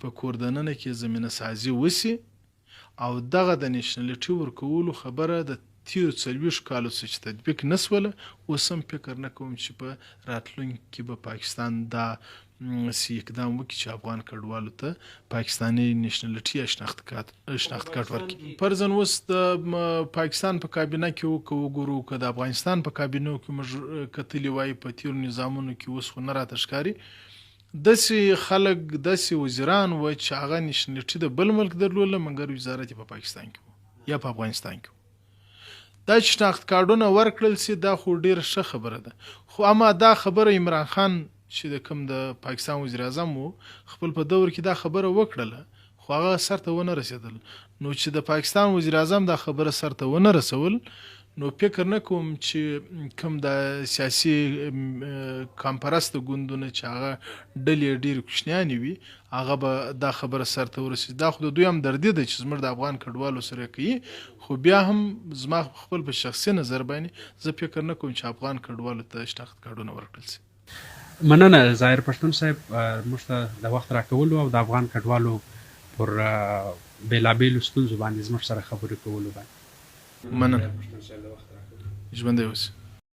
په کور دننه کې زمینه سازي وشي او دغه د نیشنلټي ورکولو خبره د تیرو 40 کالو څخه چې تطبیق نه سوله، اوس هم فکر نه کوم چې په راتلونکي کې به پاکستان دا سی اقدام وکړي چې افغان کډوالو ته پاکستاني نیشنلټي یا شناخت کارت ورکړي. فرضاً اوس د پاکستان په کابینه کې که وګورو، که د افغانستان په کابینو کې موږ کتلي وای په تیرو نظامونو کې، اوس خو نه راته ښکاري داسې خلک داسې وزیران وه چې هغه نیشنلټي د بل ملک درلوله، مګر وزارت یې په پاکستان کې و یا په افغانستان کې و. دا چې شناخت کارډونه ورکړل شي، دا خو ډیره ښه خبره ده، خو اما دا خبره عمران خان چې د کوم د پاکستان وزیراعظم وو، خپل په دور کې دا خبره وکړله، خو هغه سرته ونه رسېدل. نو چې د پاکستان وزیراعظم دا خبره سرته ونه رسول، نو فکر نه کوم چې کوم د سیاسي کمپرست ګوندونه چې هغه ډلې ډېرې کوچنیانې وي، هغه به دا خبره سرته ورسوي. دا خو د دوی همدردي ده چې زموږ د افغان کډوالو سره کوي، خو بیا هم زما خپل په شخصي نظر باندې زه فکر نه کوم چې افغان کډوالو ته شناخت کارډونه ورکړل شي. مننه ظاهر پښتون صاحب موږ ته د وخت راکولو او د افغان کډوالو پر بېلابېلو ستونزو باندې زموږ سره خبرې کولو باندې. مننه، ژوندی اوسې.